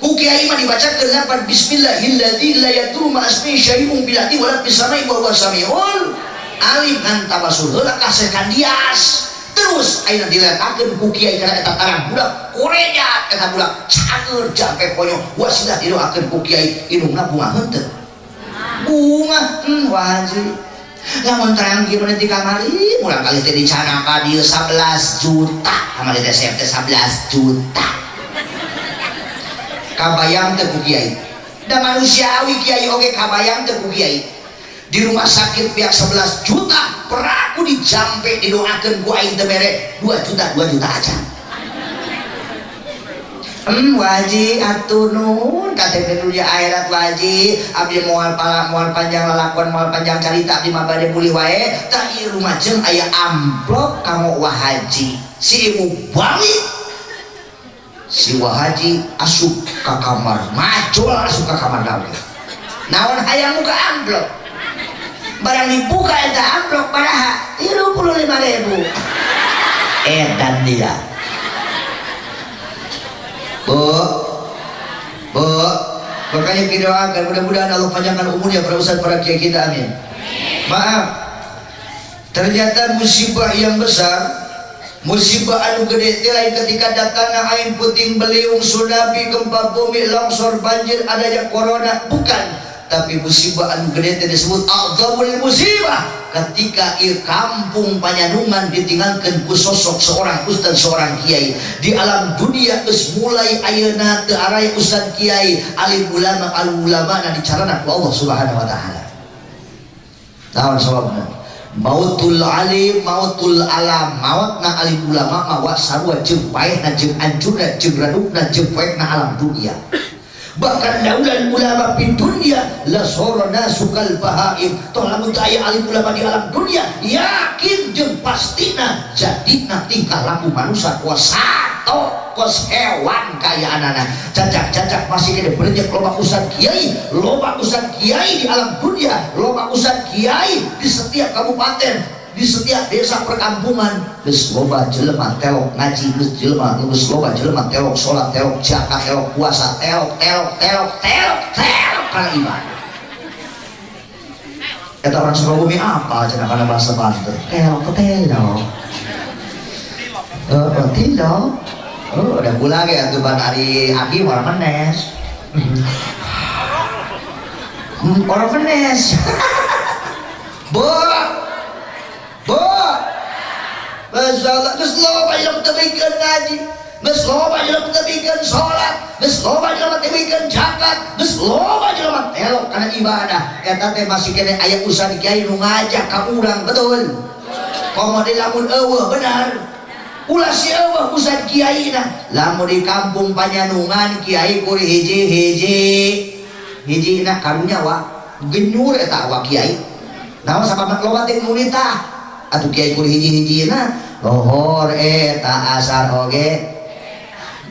Ku kiai mah dibacakeun lapan bismillahilladzi la yadurru ma ismihi syai'un fil ardi wala fis samai wa huwa samiul alim ngan tawasul heula kasih kandias. Terus ayeuna diletakeun ku kiai kana eta tarang budak korejat eta budak cager jampe ponyo wasilah didoakeun ku kiai inungna bunga henteu. Bunga wajib. Lamun terang kieu mah di kamari murang kali teh dicanaka dieu 11 juta kamari teh teh 11 juta. Kabayang teu ku kiai. Da manusiawi kiai oge kabayang teu ku kiai. Di rumah sakit pihak 11 juta peraku dijampe didoakeun ku aing teu mere 2 juta 2 juta aja. Wajib atur nuhun KTP dunia akhirat wajib abdi moal pala moal panjang lalakon moal panjang carita abdi mah bade mulih wae tah ieu rumajeng aya amplop kanggo Wa Haji si ibu balik si Wa Haji asup ka kamar macul asup ka kamar gawe naon hayang muka amplop barang dibuka eta amplop baraha 35.000 edan dia. Bu, bu, makanya kita doakan mudah-mudahan Allah panjangkan umurnya para ustaz para kiai kita, amin. Maaf, ternyata musibah yang besar, musibah anu gede teh lain ketika datangnya angin puting beliung, tsunami, gempa bumi, longsor, banjir, adanya corona, bukan. Tapi musibah anu gede teh disebut a'zamul musibah ketika ieu kampung Panyanungan ditinggalkan ku sosok seorang ustaz seorang kiai. Di alam dunia geus mulai ayeuna teu araya ustaz kiai, alim ulama al ulama na dicarana ku Allah Subhanahu wa taala. Naon sababna? Mautul alim mautul alam, mautna alim ulama mawa sarua jeung paehna jeung ancurna jeung radukna jeung poekna alam dunia. Bahkan laulan ulama di dunia la sorona sukal bahaim. Toh lamun teu aya alim ulama di alam dunia, yakin jeung pastina jadina tingkah laku manusia kos sato kos hewan kayaanana. Cacak-cacak masih kena berenyek loba ustad kiai, loba ustad kiai di alam dunia, loba ustad kiai di setiap kabupaten, di setiap desa perkampungan. Geus loba jelema telok ngaji, geus jelema geus loba jelema telok salat, telok zakat, telok puasa, telok telok telok telok telok kana ibadah. Eta orang Sukabumi apa cenah kana bahasa Banten? Telok telok. Heeh, tilok. Oh, udah kula ge atuh ban ari abi orang menes. Orang menes. Bu, Bu, Masya Allah, geus loba jelema teu bikeun ngaji, geus loba jelema teu bikeun salat, geus loba jelema teu bikeun zakat, geus loba jelema telok kana ibadah. Eta teh masih keneh aya ustad kiai nu ngajak ka urang, betul? Komo deui lamun eueuh benar. Ulah si eueuh ustad kiai na. Lamun di kampung Panyanungan kiai kuri hiji-hiji. Hiji na karunya wa. Genyur eta awak kiai. Naon sabab loba teh nu nitah? Atuh kiai kudu hiji-hijina. Lohor eta asar oge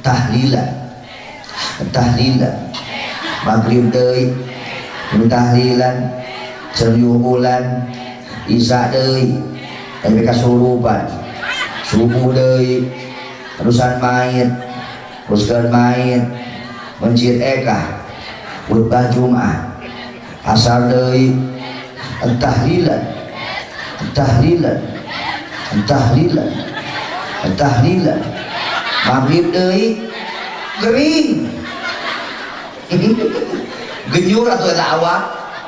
tahlilan. Tahlilan. Maghrib deui tahlilan, seriuh bulan, isya deui, tapi kasurupan. Subuh deui, terusan main, teruskeun main, mencit ekah, khutbah Jumat, asar deui, tahlilan, tahlilan, tahlilan, tahlilan, maghrib deui, gering. Genyur atuh eta awak,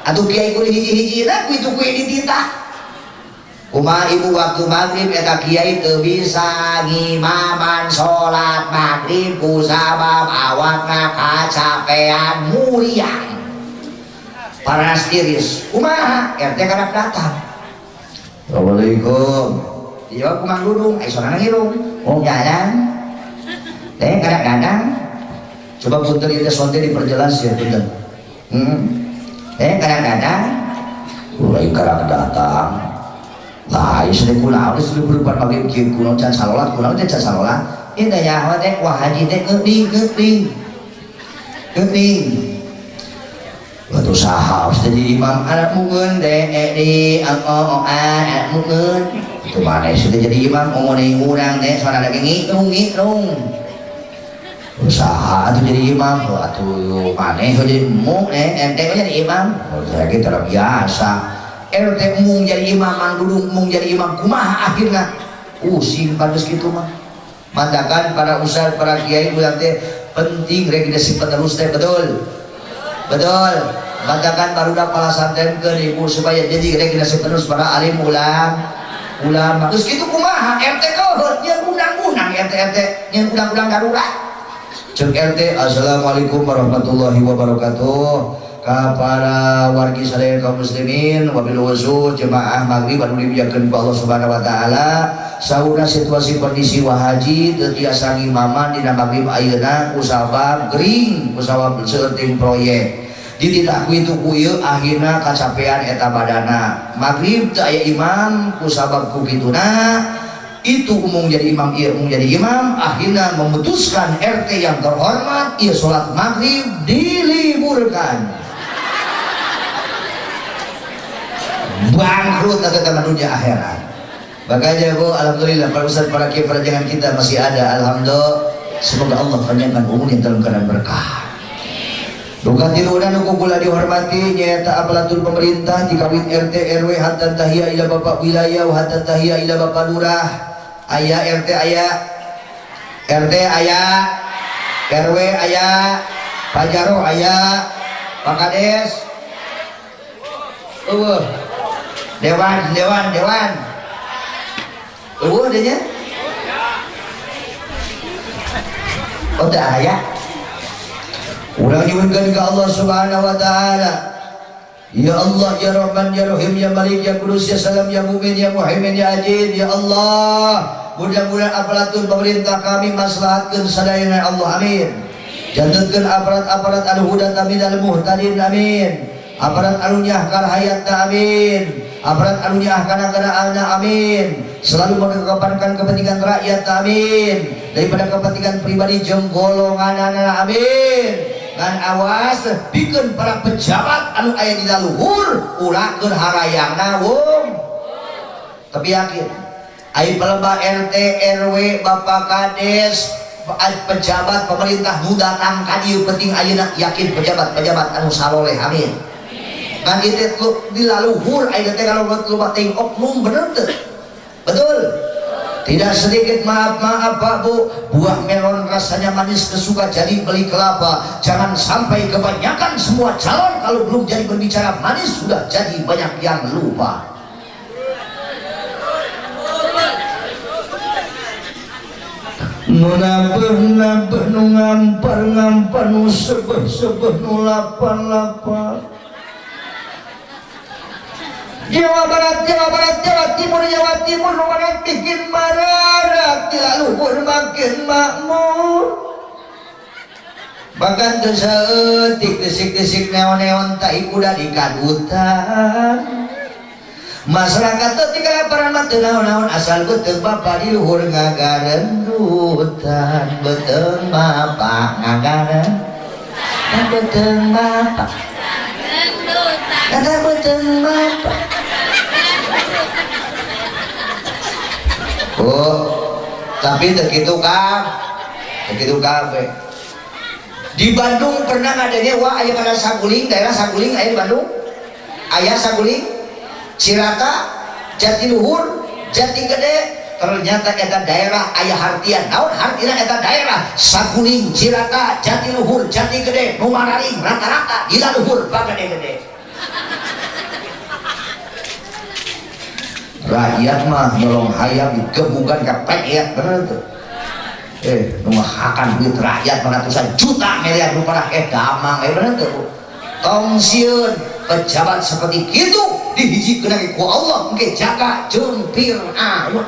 atuh kiai kudu hiji-hijina ku itu ku dititah. Kumaha ibu waktu maghrib eta kiai teu bisa ngimaman salat maghrib ku sabab awakna kacapean muriang. Panas tiris. Kumaha? RT karak datang. Assalamualaikum. Dijawab ku Mang Dudung, ai sorana ngirung. Oh jalan. Teh karak datang. Coba punten ieu teh sonte diperjelas ya punten. Karak datang. Lain karak datang. Lah, ieu teh kunaon geus berupa maghrib kieu kunaon can salat, kunaon teh can salat. Ieu teh nyaho teh wah haji teh ngeuning ngeuning. Ngeuning. Batu saha harus jadi imam anak mungeun teh di o anak mungeun. Itu mana sih jadi imam ngomong urang teh soalna lagi ngitung ngitung. Usaha atuh jadi imam, atuh maneh jadi mung ente jadi imam. Oh, saya kita biasa. RT mung jadi imam, Mang Dudung mung jadi imam, kumaha akhirna? Pusing pantes kitu mah. Mandakan para ustaz, para kiai urang teh penting regenerasi penerus teh, betul. Betul. Mandakan barudak palasantenkeun ibu supaya jadi regenerasi penerus para alim ulama. Terus kitu kumaha? RT keuheut nyeun undang-undang RT RT nyeun undang-undang darurat. Cek RT, assalamualaikum warahmatullahi wabarakatuh. Kepada wargi sadaya kaum muslimin wabil khusus jemaah maghrib anu dimuliakeun ku Allah Subhanahu wa taala. Sauna situasi kondisi wahaji teu tiasa ngimaman dina maghrib ayeuna ku sabab gering, ku sabab seueur proyek. Dititah ku itu ku ieu akhirna kacapean eta badana. Maghrib teu aya imam ku sabab ku kituna. Itu umum jadi imam, ia umum jadi imam, akhirnya memutuskan RT yang terhormat, ia sholat maghrib diliburkan. Bangkrut atau teman dunia akhirat. Makanya bu, alhamdulillah para ustaz, para kiai, para jangan kita masih ada, alhamdulillah. Semoga Allah panjangkan umurnya dalam keadaan berkah. Duka tilunan nu kula dihormati nyaeta aparatur pemerintah dikawin RT RW hatta tahiyya ila bapak wilayah hatta tahiyya ila bapak lurah. Aya RT aya RT aya RW aya Pajaro aya Pak Kades eueuh dewan dewan dewan eueuh deui nya oh teu aya. Urang nyuhunkeun ka Allah Subhanahu wa taala. Ya Allah ya Rahman ya Rahim ya Malik ya Kudus ya Salam ya Mumin ya Muhaimin ya Aziz ya Allah. Mudah-mudahan aparatur pemerintah kami maslahatkeun sadayana Allah, amin. Jantenkeun aparat-aparat anu huda taminal muhtadin, amin. Aparat anu nyahkar hayatna, amin. Aparat anu nyahkana kana ana, amin. Selalu mengedepankan kepentingan rakyat, amin. Daripada kepentingan pribadi jeung golonganana, amin. Ngan awas pikeun para pejabat anu aya di luhur ulah keur harayangna wong. Tapi yakin ai pelebah RT RW Bapak Kades pejabat pemerintah nu datang ka dieu penting ayeuna yakin pejabat-pejabat anu saloleh, amin. Ngan ieu teh di laluhur ayeuna teh kalau loba teuing oknum, bener teu? Betul. Tidak sedikit maaf-maaf Pak Bu, buah melon rasanya manis kesuka jadi beli kelapa. Jangan sampai kebanyakan semua calon kalau belum jadi berbicara manis sudah jadi banyak yang lupa. Nu nabeuh-nabeuh nu ngampar-ngampar nu sebeh-sebeh nu lapar-lapar. Jawa Barat, Jawa Barat, Jawa Timur, Jawa Timur, makin bikin mararat, di luhur makin makmur. Bahkan teu saeutik desik-desik neon-neon tai kuda di kadutan. Masyarakat teu tikalaparan mah teu naon-naon asal beuteung bapa di luhur ngagarendutan. Beuteung bapa ngagarendutan. Beuteung bapa kata beuteung bapa. Oh, tapi teu kitu Kang. Teu kitu kabeh. Di Bandung pernah ngadenge wah aya pada Saguling, daerah Saguling aya di Bandung. Aya Saguling, Cirata, Jatiluhur, Jatigede, ternyata eta daerah aya hartian. Naon hartina eta daerah? Saguling, Cirata, Jatiluhur, Jatigede, nu mararing rata-rata di laluhur bagede-gede. Rakyat mah nyolong hayam digebukan ka rakyat bener tuh. Nu ngahakan duit rakyat ratusan juta miliar rupiah damang bener tuh Bu. Tong sieun pejabat seperti kitu dihijikeun lagi ku Allah engke jaga jeung Fir'aun.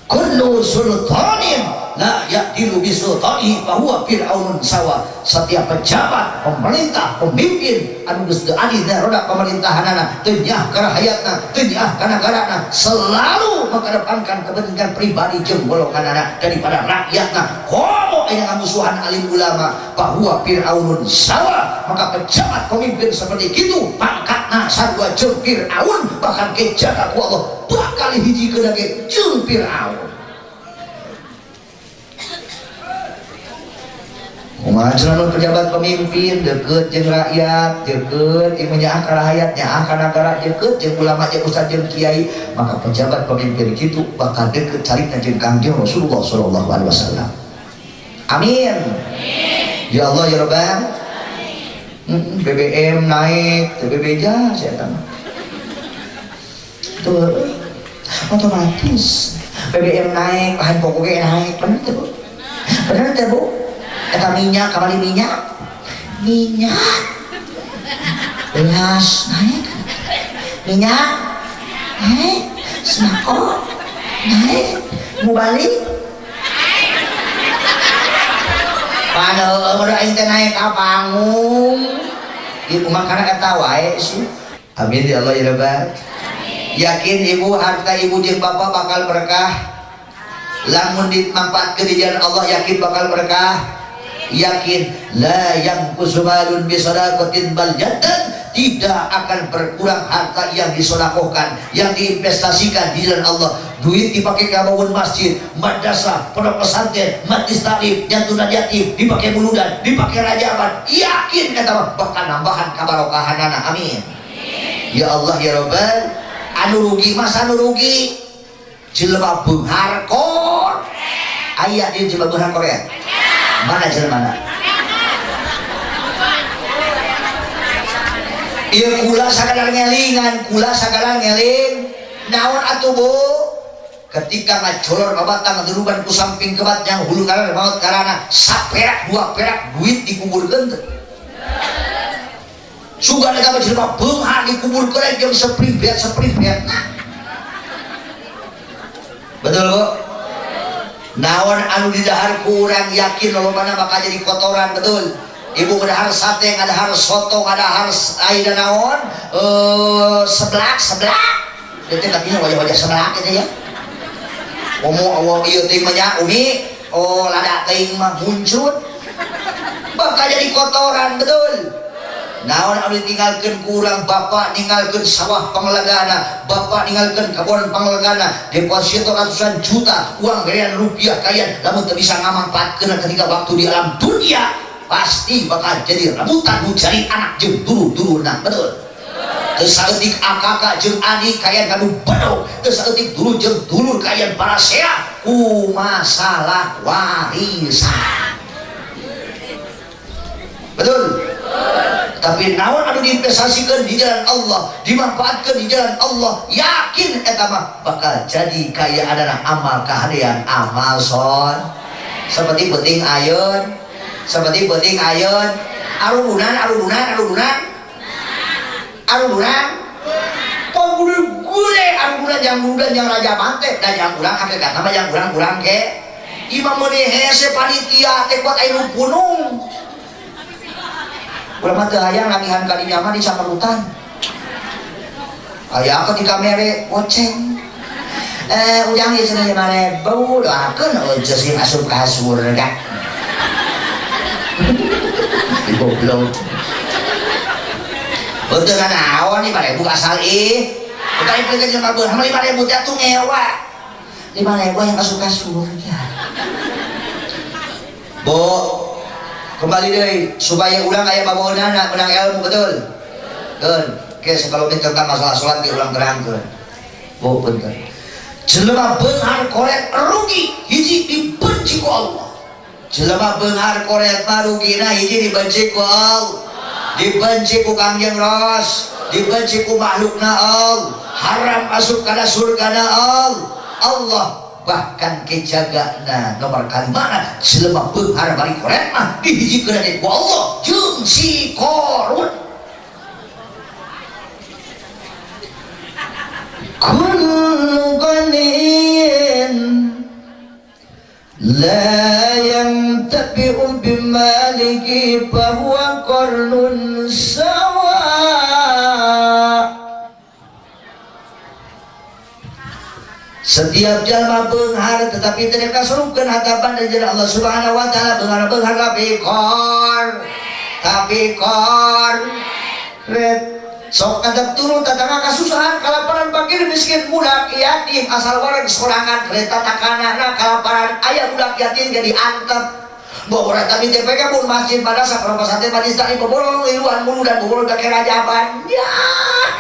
Kullu sultanin la ya'dilu bi sultanihi fa huwa fir'aunun sawa. Setiap pejabat, pemerintah, pemimpin anu geus teu adil na roda pemerintahanana, teu nyaah ka rakyatna, teu nyaah ka nagarana, selalu mengedepankan kepentingan pribadi jeung golonganana daripada rakyatna. Komo aya ngamusuhan alim ulama, fa huwa fir'aunun sawa. Maka pejabat pemimpin seperti kitu pangkatna sarua jeung Fir'aun, bahkan ke jaga ku Allah bakal hijikeun ge jeung Fir'aun. Kumaha cenah pejabat pemimpin deket jeung rakyat, deket jeung nyaah ka rakyat, nyaah ka nagara, deket jeung ulama, jeung ustad, jeung kiai, maka pejabat pemimpin kitu bakal deket carita jeung Kangjeng Rasulullah sallallahu alaihi wasallam. Amin. Ya Allah ya Rabbal. BBM naik, TBB ja saya mah. Tuh otomatis BBM naik, bahan pokoknya naik, bener teh Bu? Bener teh Bu? Eta minyak, kamari minyak, minyak, beras naik, minyak naik, sembako naik, mau balik, pada udah aing teh naik ka panggung, ieu mah kana eta wae sih. Amin ya Allah ya Rabbal. Yakin ibu harta ibu jeung bapak bakal berkah, lamun dimanfaatkeun di jalan Allah yakin bakal berkah. Yakin la yang kusumalun bisadaqatin bal jaddan, tidak akan berkurang harta yang disodakohkan, yang diinvestasikan di jalan Allah. Duit dipakai bangun masjid, madrasah, pondok pesantren, majlis taklim, nyantunan yatim, dipakai muludan, dipakai rajaban, yakin eta mah bakal nambahan kabarokahanana. Amin. Ya Allah ya Rabbal. Anu rugi mah anu rugi jelema beunghar kor. Aya di jelema beunghar Korea. Mana jelema mana? Ieu kula sakadar ngelingan, kula sakadar ngeling. Naon atuh Bu? Ketika ngacolor babatang duruban ku samping kebat yang hulu karana maot karana saperak dua perak duit dikuburkeun teh. Sugan eta mah jelema beunghar dikuburkeun jeung sepribet-sepribet. Betul Bu? Naon anu didahar kurang yakin lolobana bakal jadi kotoran, betul. Ibu ngadahar sate, ngadahar soto, ngadahar air naon, seblak, seblak. Itu katanya wajah-wajah seblak gitu ya. Ngomong awang ieu teh mah nya umi, oh lada teuing mah muncul. Bakal jadi kotoran, betul. Naon anu ditinggalkeun kurang, bapak ninggalkeun sawah panglegana, bapak ninggalkeun kebon panglegana, deposito ratusan juta uang miliaran rupiah kalian lamun teu bisa ngamanfaatkeun ketika waktu di alam dunia pasti bakal jadi rebutan mencari anak jeung dulur-dulurna, betul. Teu saeutik akak jeung adik kalian kanu bedog, teu saeutik dulur jeung dulur kalian parasea ku masalah warisan. Betul. Tapi naon anu diinvestasikan di jalan Allah, dimanfaatkan di jalan Allah, yakin eta mah bakal jadi kaya adalah amal kaharian, amal sol. Seperti penting ayeun, seperti penting ayeun, arudunan, arudunan, arudunan, arudunan, pemburu gule arudunan yang arudunan yang raja mante dan yang kurang hakikatna mah yang kurang kurang ke. Imam meuni hese panitia teh kuat aya nu punung. Urang mah teu hayang namihan ka dinya mah di saperutan. Aya ketika mere goceng. Ujang ieu cenah 5.000 doakeun euceus sing asup ka surga. Goblok. Heuteung naon 5.000 asal ih. Kita ieu jelema beunghar 5.000 teh atuh ngewa. 5.000 yang asup ka surga. Bu, kembali deui supaya urang aya babaeunana menang ilmu betul. Keun, ke kalau tentang masalah salat ge urang terangkeun. Bu, punten. Jelema beunghar koret rugi hiji dibenci ku Allah. Jelema beunghar koret mah rugina hiji dibenci ku Allah, dibenci ku Kangjeng Ros, dibenci ku makhlukna Allah, haram asup kana surgana Allah. Allah bahkan kejagana nomor kalimana jelema beunghar bari koret mah dihijikeun ku Allah jeung si Korun. Kullu ghaniyin la yantabi'u bimaliki fahuwa qarnun sawa. Setiap jalma beunghar tetapi tidak kasurupkeun hatapan dari Allah Subhanahu wa taala, beunghar-beunghar tapi kor tapi kor red sok kadap turun tatangga kasusahan kalaparan fakir miskin budak yatim asal wareg sorangan kereta takanana kalaparan aya budak yatim jadi antep bobora tapi TPK pun masjid madrasah pesantren majlis taklim boborong iluan mulu dan boborong ka kerajaban ya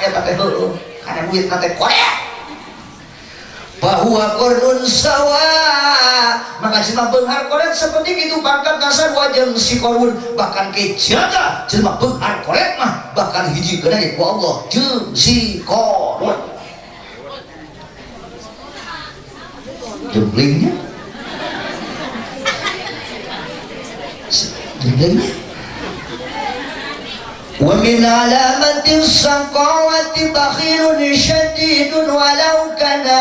eta teh heueuh kana duit teh korek bahwa korun sawa maka jelema beunghar koret seperti itu pangkat dasar wajeng si korun bahkan kejaga jelema beunghar koret mah bahkan hiji gede ku Allah jeung si korun jemblingnya jemblingnya. Wa min alamatis saqawati bakhilun syadidun walau kana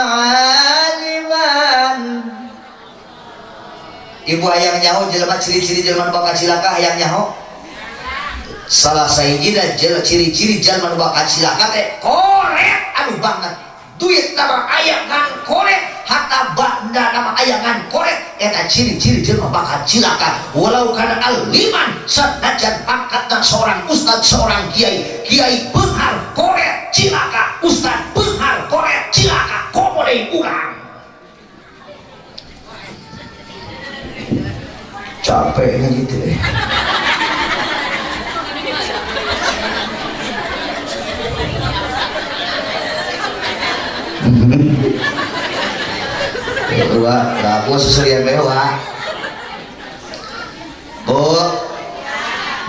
aliman. Ibu hayang nyaho jelema ciri-ciri jelema nu bakal cilaka hayang nyaho. Salah sahijina ciri-ciri jelema nu bakal cilaka teh koret anu banget. Duit nama aya ngan koret, harta banda nama aya ngan koret, eta ciri-ciri jelema bakal cilaka. Walau kana aliman sanajan pangkatna seorang ustad, seorang kiai, kiai beunghar koret cilaka, ustad beunghar koret cilaka, komo deui urang. Capeknya gitu deh. Wah, aku seserian mewah. Bu,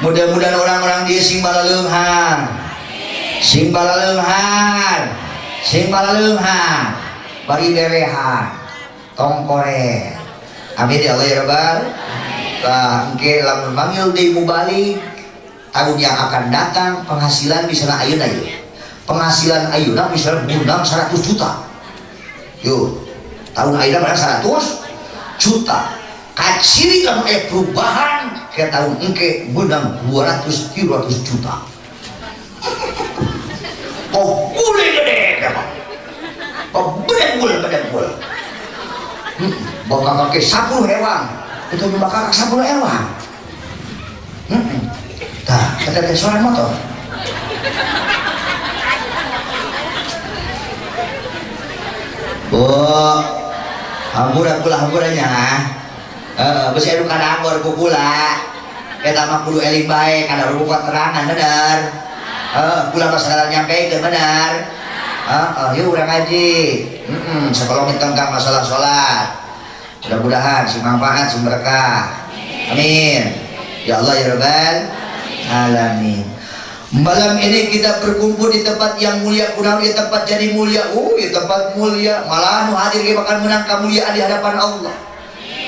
mudah-mudahan orang-orang dia sing balaleunghar, sing balaleunghar, sing balaleunghar, bari berehan, tong koret. Amin ya Allah ya Rabbal. Tah engke lamun manggil deui mubalik tahun yang akan datang penghasilan misalnya ayeuna ieu. Penghasilan ayeuna misalnya ngundang 100 juta. Yuk, tahun ayeuna mana 100 juta. Kaciri lamun aya perubahan ke tahun engke menang 200 300 juta. Oh, gule gede emang. Oh, bedengul bedengul. Bakal kake 10 ewang. Itu bakal kake 10 ewang. Tah, eta teh suara motor. Bu, hampura kula hampuranya. Besi anu kadangor ku kula. Eta mah kudu eling bae kana rupa keterangan bener. Kula mah sagala nyampeikeun bener. Yuk urang ngaji. Sekolah tentang masalah sholat. Mudah-mudahan sing manfaat sing berkah. Amin. Ya Allah ya Rabbal alamin. Malam ini kita berkumpul di tempat yang mulia, kurang di tempat jadi mulia. Di tempat mulia, malah nu hadir ge bakal menang kemuliaan di hadapan Allah.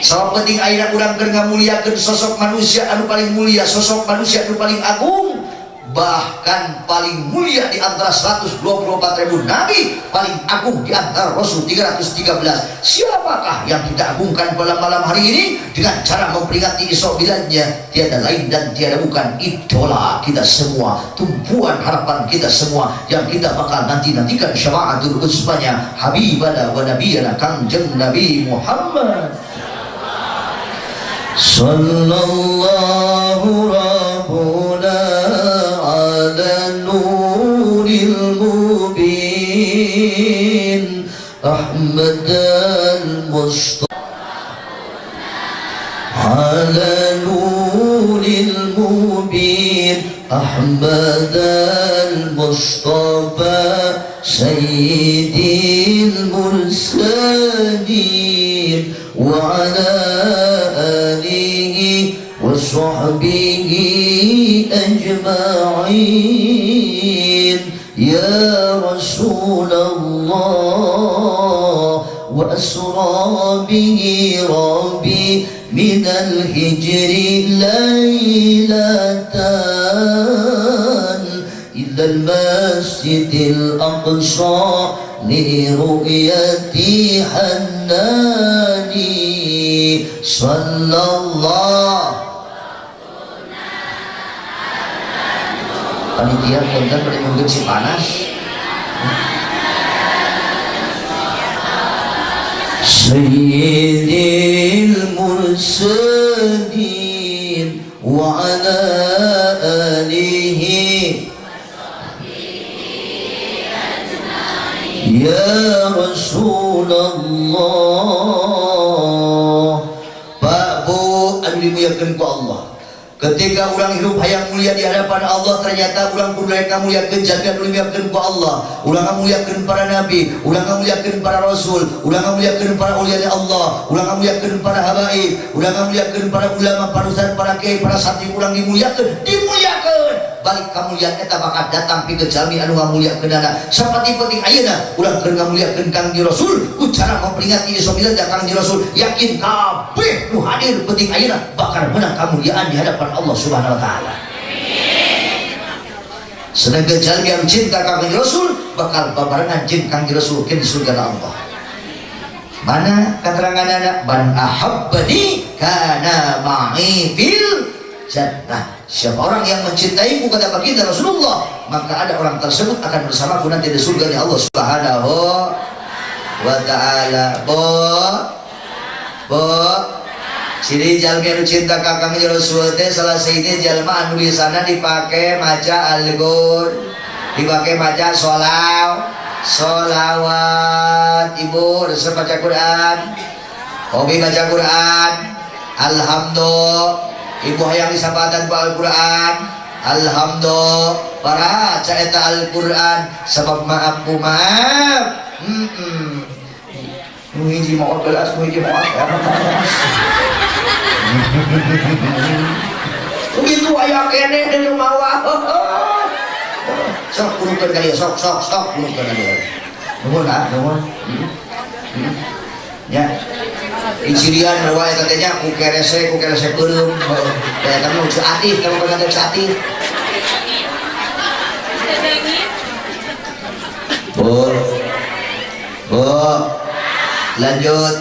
Sabab penting ayeuna urang keur ngamuliakeun sosok manusia anu paling mulia, sosok manusia anu paling agung, bahkan paling mulia di antara 124.000 nabi, paling agung di antara rasul 313. Siapakah yang kita agungkan pada malam hari ini dengan cara memperingati Isra Mi'rajnya? Tiada lain dan tiada bukan idola kita semua, tumpuan harapan kita semua, yang kita bakal nanti-nantikan syafaatul uzmanya, habibana wa nabiyana Kangjeng Nabi Muhammad sallallahu rabbuna ala nuril mubin Ahmad al-Mustafa ala nuril mubin Ahmad al-Mustafa sayyidil mursalin wa ala alihi wa sahbihi ajma'in. Ya Rasulullah wa asra bihi rabbi min al-hijri laylatan ila al-masjidil aqsa li ru'yati hannani sallallahu. Panitia punten bade nyungkeun si panas. Sayyidil mursalin wa ala alihi ya Rasulullah. Pak, Bu, anu dimuliakeun ku Allah, ketika urang hidup hayang mulia di hadapan Allah, ternyata urang kudu rek ngamuliakeun jalmi anu dimuliakeun ku Allah. Urang ngamuliakeun para nabi, urang ngamuliakeun para rasul, urang ngamuliakeun para aulia Allah, urang ngamuliakeun para habaib, urang ngamuliakeun para ulama, para ustaz, para kiai, para santri. Urang dimuliakeun, dimuliakeun. Balik kamuliaan eta bakal datang pikeun jalmi anu ngamuliakeunana. Saperti penting ayeuna urang keur ngamuliakeun Kangjeng Rasul ku cara memperingati Isra Mi'raj Kangjeng Rasul. Yakin kabeh nu hadir penting ayeuna bakal menang kamuliaan di hadapan Allah Subhanahu wa taala. Sedangkan jalmi anu cinta ka Kangjeng Rasul bakal babarengan jeung Kangjeng Rasul ke di surga Allah. Mana keteranganna? Man ahabbani kana ma'i fil jannah. Siapa orang yang mencintaiku, kata baginda Rasulullah, maka ada orang tersebut akan bersamaku nanti di surganya Allah Subhanahu wa taala. Bo, bo, ciri jalmi anu cinta ka Kangjeng Rasul teh salah sahiji jalma anu lisana dipake maca Al-Qur'an, dipake maca sholawat. Ibu resep baca Quran, hobi baca Quran, alhamdulillah. Ibu hayang disapatan ku Al-Quran, alhamdulillah. Para eta Al-Quran, sebab maaf bu, maaf. Nu hiji maot gelas, nu hiji maot. Begitu aya keneh di mawa. Sok kurukeun ka dieu, sok sok sok kurukeun ka dieu. Nuhun ah, nuhun. Ya. Dicirian bahwa eta teh nya ku kerese beureum. Eta mah cu atih, kamu kata cu atih. Bu. Bu. Lanjut.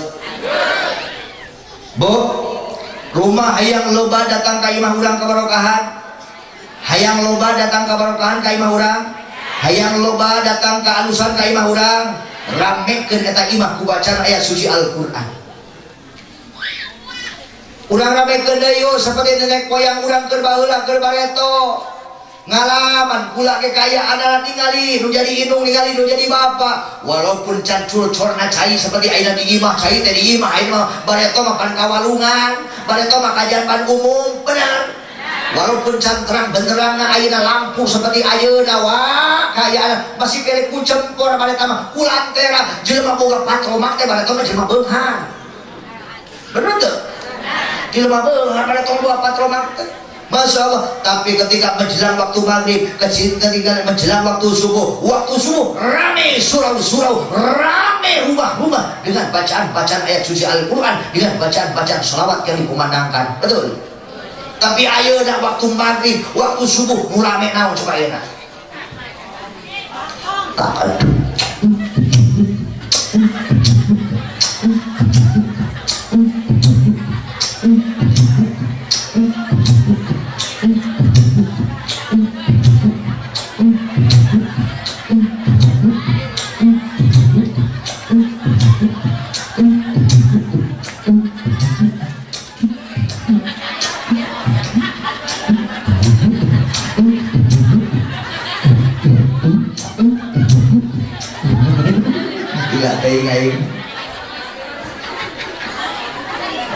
Bu. Rumah hayang loba datang ka imah urang kabarokahan. Hayang loba datang kabarokahan ka imah urang. Hayang loba datang ka alusan ka imah urang. Ramekeun eta imah ku bacaan ayat suci Al-Qur'an. Urang ramekeun deui seperti nenek moyang urang keur baheula keur bareto. Ngalaman kula ge kayaan ningali nu jadi indung, ningali nu jadi bapak, walaupun can curcorna cai seperti ayeuna di imah, cai teh di imah ayeuna mah bareto mah pan kawalungan, bareto mah kajian pan umum, bener. Walaupun can terang benderangna ayeuna lampu seperti ayeuna wa kayaan masih kere ku cempor bareto mah ku lantera jelema boga patromak teh bareto mah jelema beunghar, bener teu? Jelema beunghar bareto boga patromak teh. Masya Allah. Tapi ketika menjelang waktu maghrib, ketika menjelang waktu subuh rame surau-surau, rame rumah-rumah dengan bacaan-bacaan ayat suci Al-Quran, dengan bacaan-bacaan sholawat yang dikumandangkan. Betul. Tapi ayeuna waktu maghrib, waktu subuh nu rame naon coba ayeuna? Tak aduh.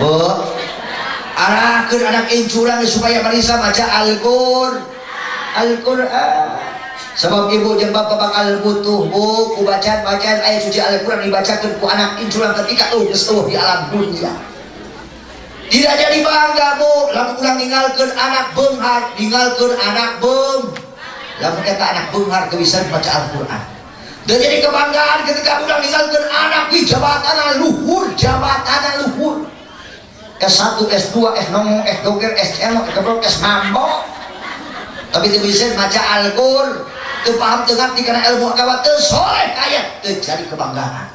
Bu, arahkeun anak incuran supaya marisa maca Al-Qur'an. Al-Qur'an. Sebab ibu jeung bapak bakal butuh bu ku bacaan-bacaan ayat suci Al-Qur'an dibacakeun ku anak incuran ketika geus eueuh di alam dunia. Tidak jadi bangga bu, lamun urang ninggalkeun anak beunghar, ninggalkeun anak beung. Lamun eta anak beunghar teu bisa maca Al-Qur'an. Dan jadi kebanggaan ketika urang ninggalkeun anak di jabatan luhur, jabatan luhur. S1, S2, S nongo, S doger, S celo, S gebrok, S mambo. Tapi teu bisa maca Al-Qur'an, teu paham teu ngarti kana ilmu agama, teu soleh kaya, teu jadi kebanggaan.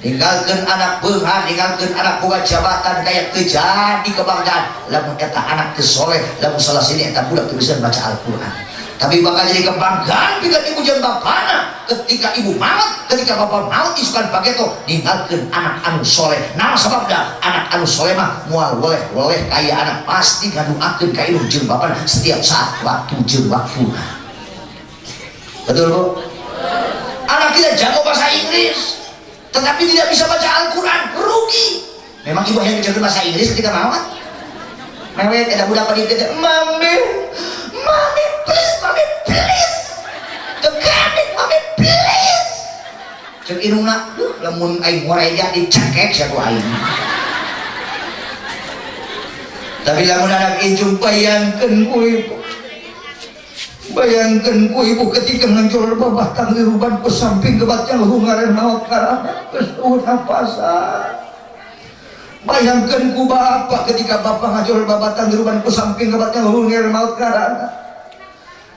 Ninggalkeun anak beunghar, ninggalkeun anak boga jabatan kaya teu jadi kebanggaan. Lamun eta anak teu soleh, lamun salah sini eta budak teu bisa maca Al-Qur'an. Tapi bakal jadi kebanggaan jika ibu jeung bapana ketika ibu maut, ketika bapak maut isukan pageto ninggalkeun anak anu soleh. Nah sababna anak anu soleh mah moal weleh-weleh kaya anak pasti ngaduakeun ka ibu jeung bapana setiap saat waktu jeung waktu. Betul bu? Anak kita jago bahasa Inggris tetapi tidak bisa baca Al-Quran, rugi. Memang ibu yang jago bahasa Inggris ketika maut. Mewek ada budak pada itu, mami, mami please, mami please, the coming, mami please. Cek indungna, lamun aing ngoreja dicekek sia ku aing. Tapi lamun anak incung bayangkeun ku ibu, bayangkeun ku ibu ketika ngancur babatang diruban ku samping gebat yang hungaren maot karana geus eueuh napasan. Bayangkan ku bapak ketika bapak ngajur babatan diruban ku samping gebatnya hungir maut karana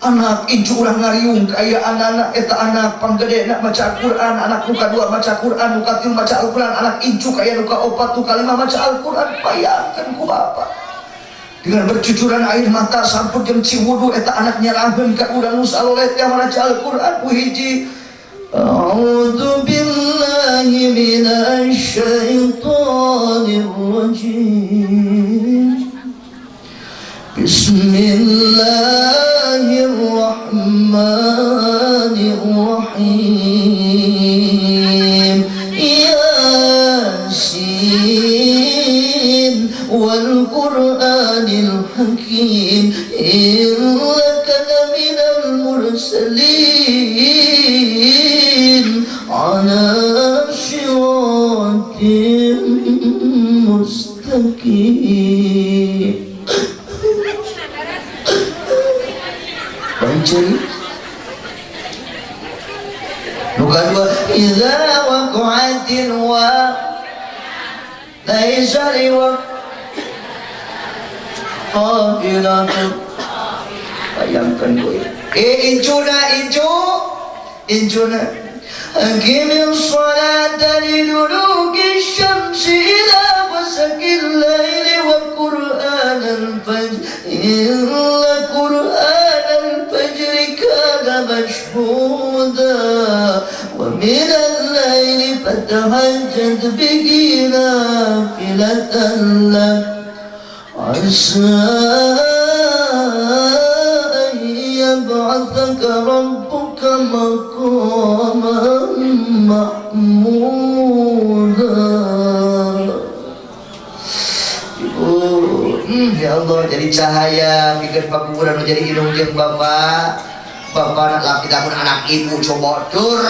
anak incu urang ngariung kaya anak-anak eta anak panggede nak maca Al-Quran, anak nu kadua maca Al-Quran, nu katilu maca Al-Quran, anak incu kaya nu kaopat nu kalima maca Al-Quran. Bayangkan ku bapak dengan bercucuran air mata sampun jeung ciwudu eta anak nyerangkeun ka urang nu saloleh teh maca Al-Quran ku hiji. A'udzu billahi minasy syaithanir rajim. Bismillahirrahmanirrahim. Yasin wal Qur'anil Hakim. Innaka laminal mursalin ala siratin mustaqim. Bancai nu kadua idza waqa'atil wa laisa liwaqa'atil. Bayangkan gue incuna incu incuna أقم الصلاة لدلوك الشمس إلى غسق الليل وقرآن الفجر إن قرآن الفجر كان مشهودا ومن الليل فتهجد به نافلة لك عسى أن يبعثك ربك مقاما mahmuda. Ibu, ya Allah jadi cahaya pikir pakuburan jadi indung jeung bapak. Bapak anak laki lamun anak ibu coba dur.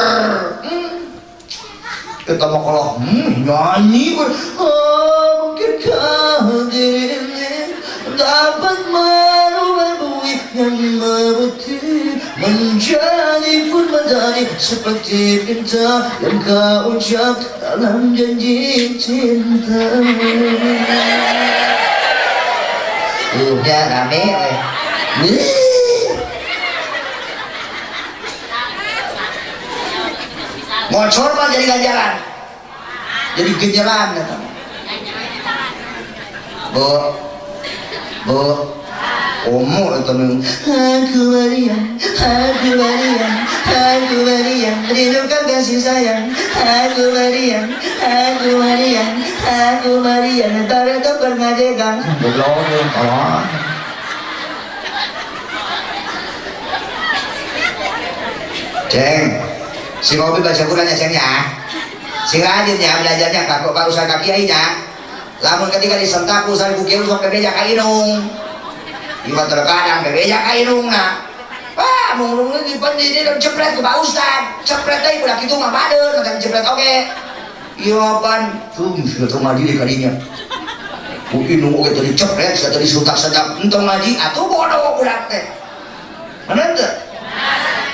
Kita mau kalau nyanyi mungkinkah dirinya dapat merubah yang memutih menjadi permadani seperti pinta yang kau ucap dalam janji cinta. Udah rame we. Ngocor mah jadi ganjaran. Jadi genjaran eta. Bu. Bu. Umur itu aku Maryam, aku Maryam, aku Maryam, rindukan kasih sayang. Aku Maryam, aku Maryam, aku Maryam, tarik topper ngajegang. Goblok, tolong. Ceng, si Robi baca Qurannya ceng ya. Si rajin ya belajarnya, kakak baru saya kiainya. Lamun ketika disentak urusan ku kiai sok bebeja ka inung. Ieu terkadang bebeja ka inungna. Wah, mung di pendidi dan cepret ku Pak Ustad. Cepret teh budak kitu mah badeun, macam cepret oge. Ieu pan, tuh teu ngaji di kadinya. Ku inung oge teu dicepret, sia teu disuntak-sentak, entong ngaji atuh bodoh budak teh. Bener teu?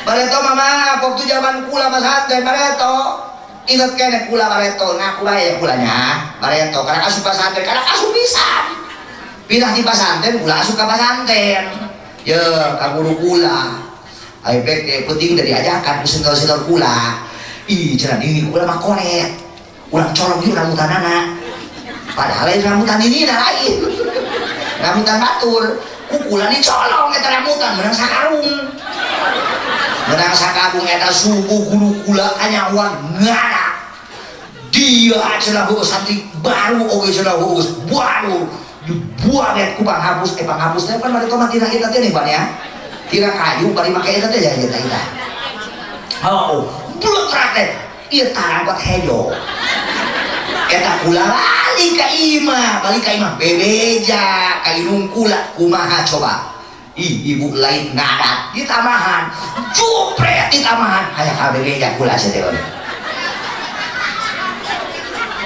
Bareto mama, waktu zaman kula masantren bareto. Ingat kene kula bareto, ngaku bae ya kulanya. Bareto karena asup pasantren, karena asup pisan. Pindah di pasantren, kula asup ka pasantren. Ye, ka guru kula. Ai bek penting dari ajakan ku senior-senior kula. Ih, cenah ini kula mah koret. Urang colong ieu rambutanana. Padahal lain rambutan ini lain. Rambutan batur. Ku kula dicolong eta rambutan meunang sakarung. Menang sakabung eta subuh guru kula kanyawan ngara. Dia cenah heueuh santri baru oge cenah heueuh baru dibuang ku panghapus panghapus teh pan bari tomat tina eta teh nih ban ya. Tina kayu bari make eta teh ya eta eta. Oh, blek teh. Ieu tarangkot hejo. Eta kula balik ka imah bebeja ka inung kula kumaha coba. Ih, ibu lain ngadat ditamahan, jupret ditamahan, hayang kabeh ja kula sia teh.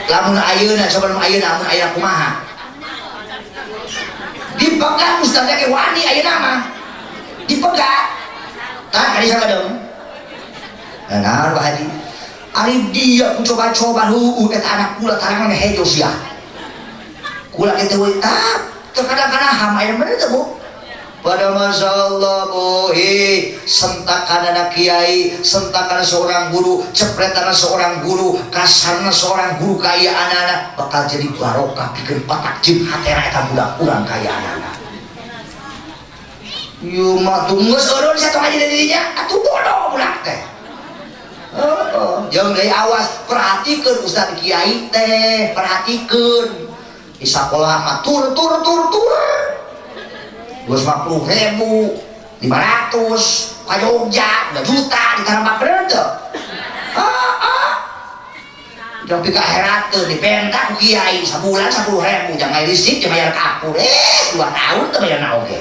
Lamun ayeuna coba lamun ayeuna lamun ayeuna kumaha? Dipegat ustaz teh wani ayeuna mah. Dipegat. Tah kali sabadeung. Nah, Pak Haji. Ari dia ku coba-coba heueuh eta anak kula tarangan hejo sia. Kula kitu we tah, terkadang-kadang ham aya bener teh, Bu. Pada masa Allah bohi sentakan anak kiai, sentakan seorang guru, cepretan seorang guru, kasarna seorang guru kaya anak-anak bakal jadi barokah bikin patak jim hatera eta budak urang kaya anak-anak. Ieu mah geus eureun satu ngaji di dirinya atuh bodoh budak teh. Heeh, jeung deui awas perhatikeun ustaz kiai teh, perhatikeun. Di sakola mah tur tur tur tur. 250.000, 500, ka Jogja, 2 juta, ditambah bener teu? Heeh. Jangan pika akhirat teu dipenta ku kiai sabulan 10.000, jangan listrik, jangan bayar kapur. 2 tahun teu bayar na oge.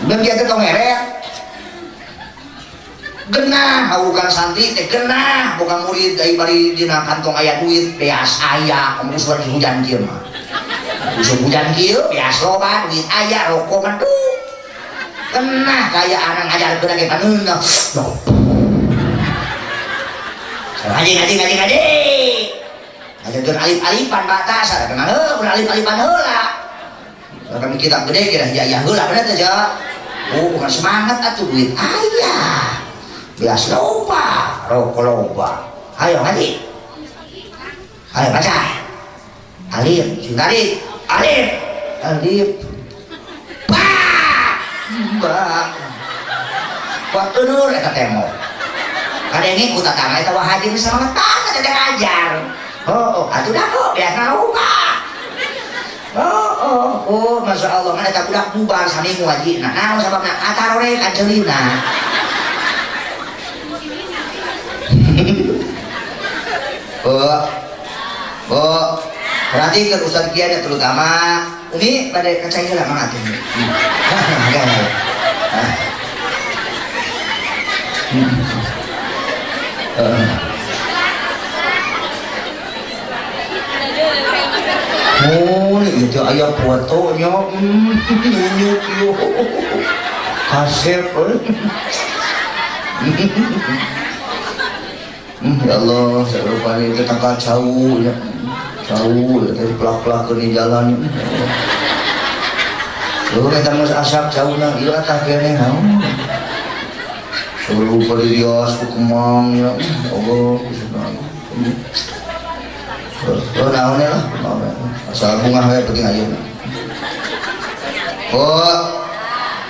Dan dia teh tong ngeret. Genah, bukan santri teh genah, bukan murid dari bari dina kantong aya duit, beas aya, kamu suara hujan kieu mah. Musim hujan kieu beas loba duit aya rokok mah tuh. Kenah kaya anak ngajarkeun ge paneunah. Ngaji ngaji ngaji ngaji. Ngajarkeun alif-alifan batas, ada mah heuh alif-alifan heula. Kami kita gede kira ya heula bener teh ja. Oh, bukan semangat atuh duit aya. Beas loba, rokok loba. Ayo ngaji. Ayo baca. Alif, sing tarik. Alif, alif, ba, ba, waktu nur eta tembok. Kadenge ku tatangga eta wah haji semangat banget eta ngajar. Oh, oh, atuh dah kok biasa loba. Oh, oh, oh, masya Allah, kan eta budak bubar saminggu ngaji. Nah, naon sababna katarore kanceulina. Oh, oh. Perhatikan Ustaz Kiai terutama Umi pada kacang lah mang atuh. Oh, itu aya fotonya. Nyunyuk yo. Kasep. Ya Allah, saya lupa itu tanggal jauh ya. Cau eta pelak-pelak di jalan. Lu eta geus asak cauna ieu atah keneh naon. Seluruh pelirias ku kemang ya Allah kusuna. Oh naon lah, asal bunga we penting ayeuna. Oh,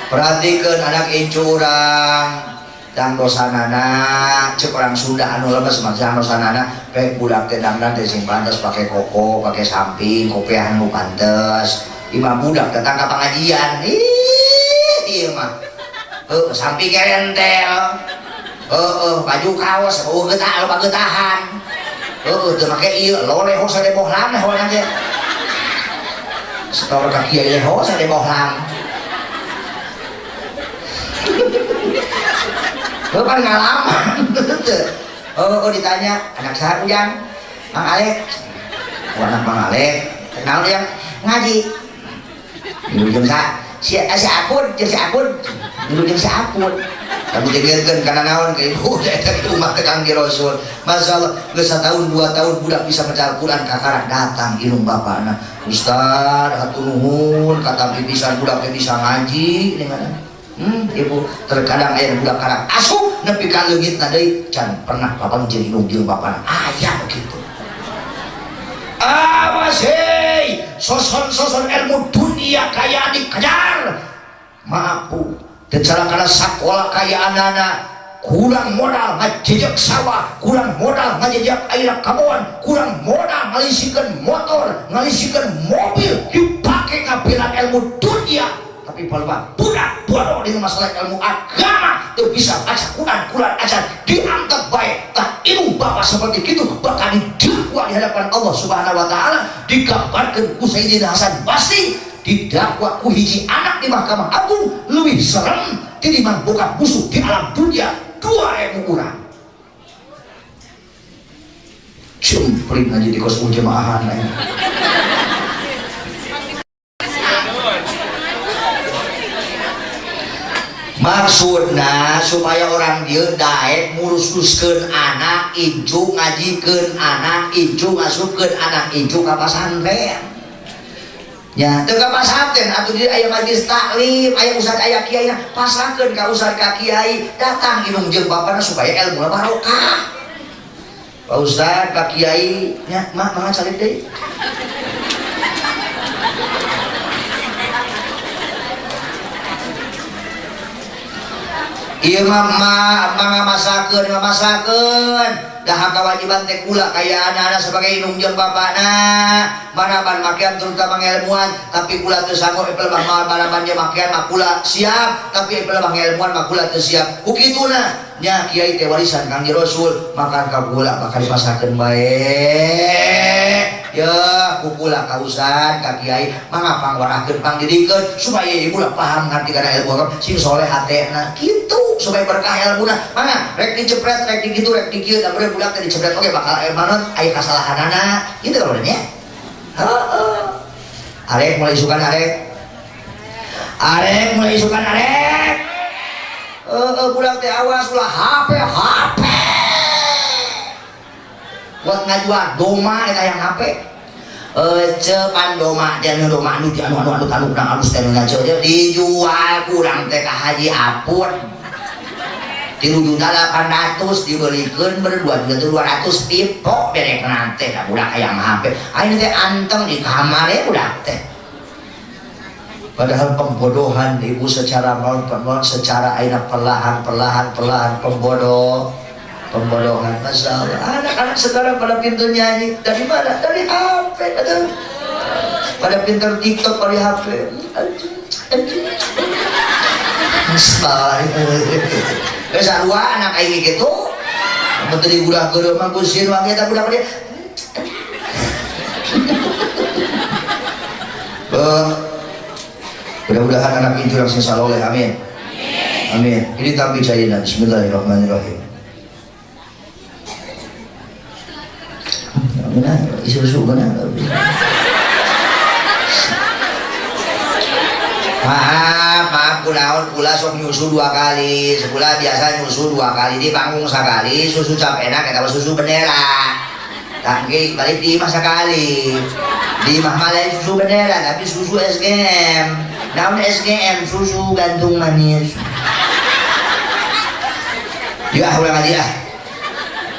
perhatikeun anak incu urang dang dosanana, cek orang Sunda anu lemes mah dang dosanana, pek budak teh dangdan teh sing pantes pake koko, pake samping, kopiah nu pantes. Imah budak datang ka pangajian. Ih, ieu mah. Heuh, samping kerentel. Heuh, baju kaos eueuh getah loba getahan. Heuh, teu make ieu loleho sadebohlam hoana teh. Setor ka kiai leho sadebohlam. Heuh pan ngalaman teu. Oh, ditanya anak saha Ujang? Mang Alek. Oh, anak Mang Alek. Naon yang ngaji? Jeung sa si Akun, jeung si Akun. Jeung si Akun. Kami tinggalkan karena naon ke ibu eta di umat teh Kang Rasul. Masyaallah geus satahun 2 tahun budak bisa maca Al-Qur'an kakarak datang ilmu bapana. Ustaz hatur nuhun katampi pisan budak teh bisa ngaji dengan ibu terkadang aya budak karak asup nepi ka leungitna deui can pernah papanggih jeung indung jeung bapana. Aya kitu. Awas hei, soson-soson ilmu dunia kaya dikejar. Maaf bu, secara karena sekolah kaya anak-anak kurang modal ngajejek sawah, kurang modal ngajejek air kabon, kurang modal ngalisikeun motor, ngalisikeun mobil, dipakai ngabilan ilmu dunia. Tapi palebah budak bodoh dengan masalah ilmu agama teu bisa baca Quran, Quran ajar diangkat baik. Tah ilmu bapak seperti itu bakal didakwa di hadapan Allah Subhanahu wa taala, digambarkeun ku Sayyidina Hasan Basri didakwa ku hiji anak di Mahkamah Agung leuwih serem tinimbang boga musuh di alam dunia 2000 urang. Cempring aja di kos jemaahan lain. Maksudna supaya orang dieu daek ngurus-uruskeun anak incu, ngajikeun anak incu, ngasupkeun anak incu ka pasantren. Ya, teu ka pasantren atuh di aya majelis taklim, aya ustaz aya kiai, pasrahkeun ka ustaz ka kiai, datang indung jeung bapana supaya ilmuna barokah. Pak ustaz, ka kiai, nya mah mangga calik deui. Ieu mah mangamasakeun, ngamasakeun. Dah kewajiban teh kula kaya anak-anak sebagai indung jeung bapana. Manaban makian terutama ngelmuan, tapi kula teu sanggup epel bah manaban jeung makian mah kula siap, tapi epel bah ngelmuan mah kula teu siap. Ku kituna nya kiai teh warisan Kangjeng Rasul, makan ka kula bakal dipasarkeun bae. Ya ku kula ka ustaz ka kiai mangga pangwarahkeun pangdidikeun supaya ibu lah paham ngarti kana ilmu agama sing soleh hatena kitu supaya berkah ilmuna. Mangga rek dicepret rek dikitu rek dikieu da bener budak teh dicepret oge bakal aya manut aya kasalahanana kitu lho nya. Heeh. Arek mulai isukan arek. Arek mulai isukan arek. Heeh budak teh awas ulah HP HP. Buat ngajual doma eta yang HP. Cepan doma teh anu doma anu anu anu anu anu kurang alus teh nu dijual kurang teh ka Haji Apun. 3.800.000 dibelikeun ber 2.200.000 tipok berekna teh ka budak hayang HP. Ayeuna teh anteng di kamar we budak teh. Padahal pembodohan ibu secara non secara ayeuna perlahan perlahan perlahan pembodohan masalah. Anak-anak sekarang pada pintar nyanyi dari mana? Dari HP. Aduh. Pada pintar TikTok dari HP. Geus sarua anak aing kitu. Menteri budak geureuh mah kusir wangi eta budak dia. Mudah-mudahan anak incu langsung saloleh, amin. Amin. Ini tampil saya. Bismillahirrahmanirrahim. Benar, isu-isu benar. Maaf, maaf kunaon kula sok nyusu 2 kali. Sebulan biasa nyusu 2 kali di panggung sekali, susu cap enak eta susu bendera. Tangki balik di imah sekali. Di imah mah lain susu bendera tapi susu SGM. Naon SGM? Susu gantung manis. Ya ulang aja.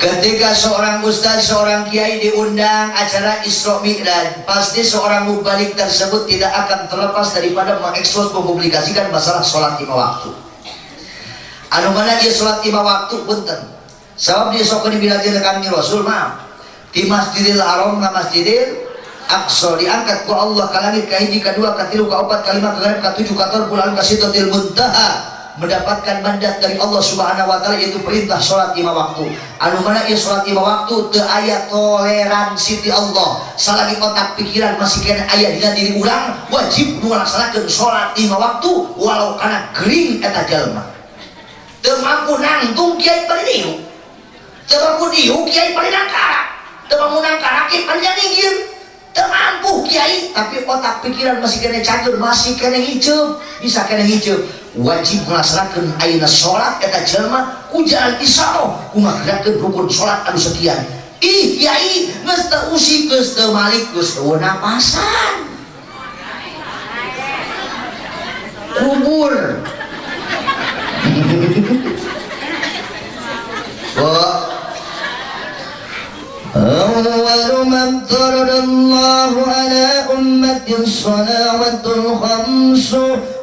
Ketika seorang ustaz, seorang kiai diundang acara Isra Mi'raj, pasti seorang mubalik tersebut tidak akan terlepas daripada mengekspos, mempublikasikan masalah sholat 5 waktu. Anu mana dia sholat 5 waktu punten. Sebab dia sok dibilangkeun ka Rasul maaf. Di Masjidil Haram ka Masjidil Aqsa diangkat ku Allah ka langit ka hiji, ka dua, ka tilu, ka opat, ka lima, ka genep, ka tujuh, ka tolong, ka Sidratil Muntaha, mendapatkan mandat dari Allah Subhanahu wa taala yaitu perintah sholat 5 waktu. Anu mana ieu sholat 5 waktu teu aya toleransi ti Allah. Salagi otak pikiran masih kena aya dina diri urang, wajib nu ngalaksanakeun sholat 5 waktu walau kana gering eta jalma. Teu mampu nangtung kiai bari diuk. Teu mampu diuk kiai bari nangkarak. Teu mampu nangkarak kiai bari nyingir. Teu mampu kiai tapi otak pikiran masih kena catur, masih kena hijau, bisa kena hijau. Wajib melaksanakan ayeuna salat eta jelema ku jalan isyarah ku ngagerakkeun rukun salat anu sekian. Ih kiai geus teu usik, geus teu malik, geus teu napasan. Kubur. Oh. أول ما افترض الله على أمة الصلوات الخمس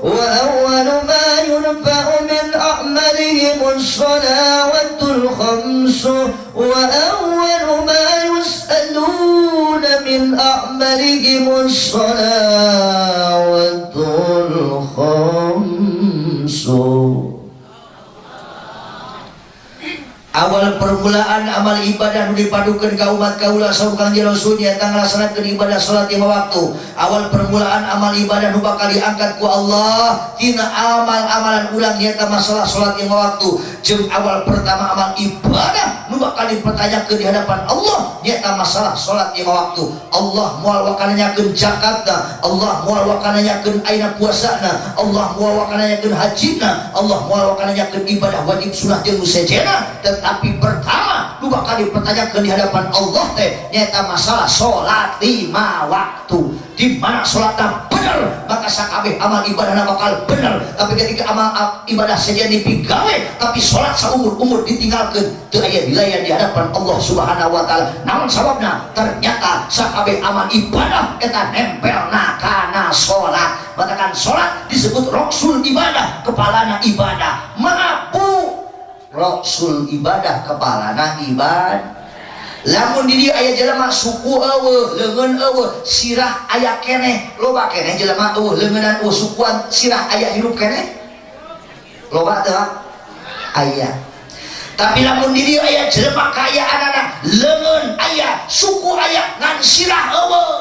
وأول ما يرفع من أعمالهم الصلوات الخمس وأول ما يسألون من أعمالهم الصلوات الخمس. Awal permulaan amal ibadah nu dipadukeun ka umat kaula saur Kangjeng Rasul nyaeta ngalaksanakeun ibadah salat 5 waktu. Awal permulaan amal ibadah nu bakal diangkat ku Allah tina amal-amalan urang nyaeta masalah salat 5 waktu. Jeung awal pertama amal ibadah nu bakal dipertanyakeun di hadapan Allah nyaeta masalah salat 5 waktu. Allah moal wakana nyakeun zakatna, Allah moal wakana nyakeun aina puasana, Allah moal wakana nyakeun hajina, Allah moal wakana nyakeun ibadah wajib sunah jeung nu sejenna. Tapi pertama nu bakal dipertanyakan di hadapan Allah teh nyaeta masalah salat 5 waktu. Di mana salatna bener maka sakabeh amal ibadahna bakal bener. Tapi ketika amal ibadah sejen dipigawe tapi salat saumur-umur ditinggalkeun teu aya nilaian di hadapan Allah Subhanahu wa taala. Naon sababna? Ternyata sakabeh amal ibadah eta nempelna kana salat. Matakan salat disebut roksul ibadah, kepalana ibadah. Mampu Rasul ibadah kepalana ibadah. Lamun di dieu aya jelema suku eueuh, leungeun eueuh, sirah aya keneh, loba keneh jelema eueuh, leungeunan eueuh, sukuan sirah aya hirup keneh. Loba teu aya. Tapi lamun di dieu aya jelema kaayaanana, leungeun aya, suku aya, ngan sirah eueuh.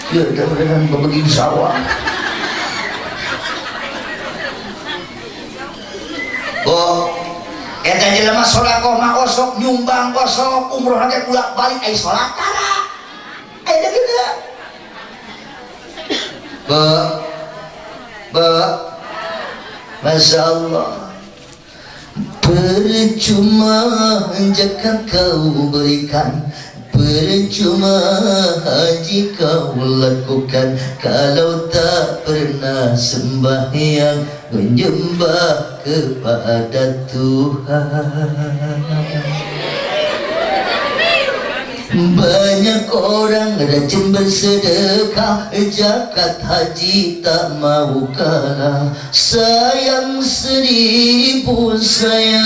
Ieu teh beneran babegi sawah. Oh, eta jelema sedekah mah osok, nyumbang osok, umroh ge bolak-balik ai salat tara. Aya kieu. Be be Masya Allah. Percuma jika kau berikan, percuma haji kau lakukan, kalau tak pernah sembahyang menyembah kepada Tuhan. Banyak orang rajin bersedekah, zakat haji tak mau kalah. Sayang seribu sayang,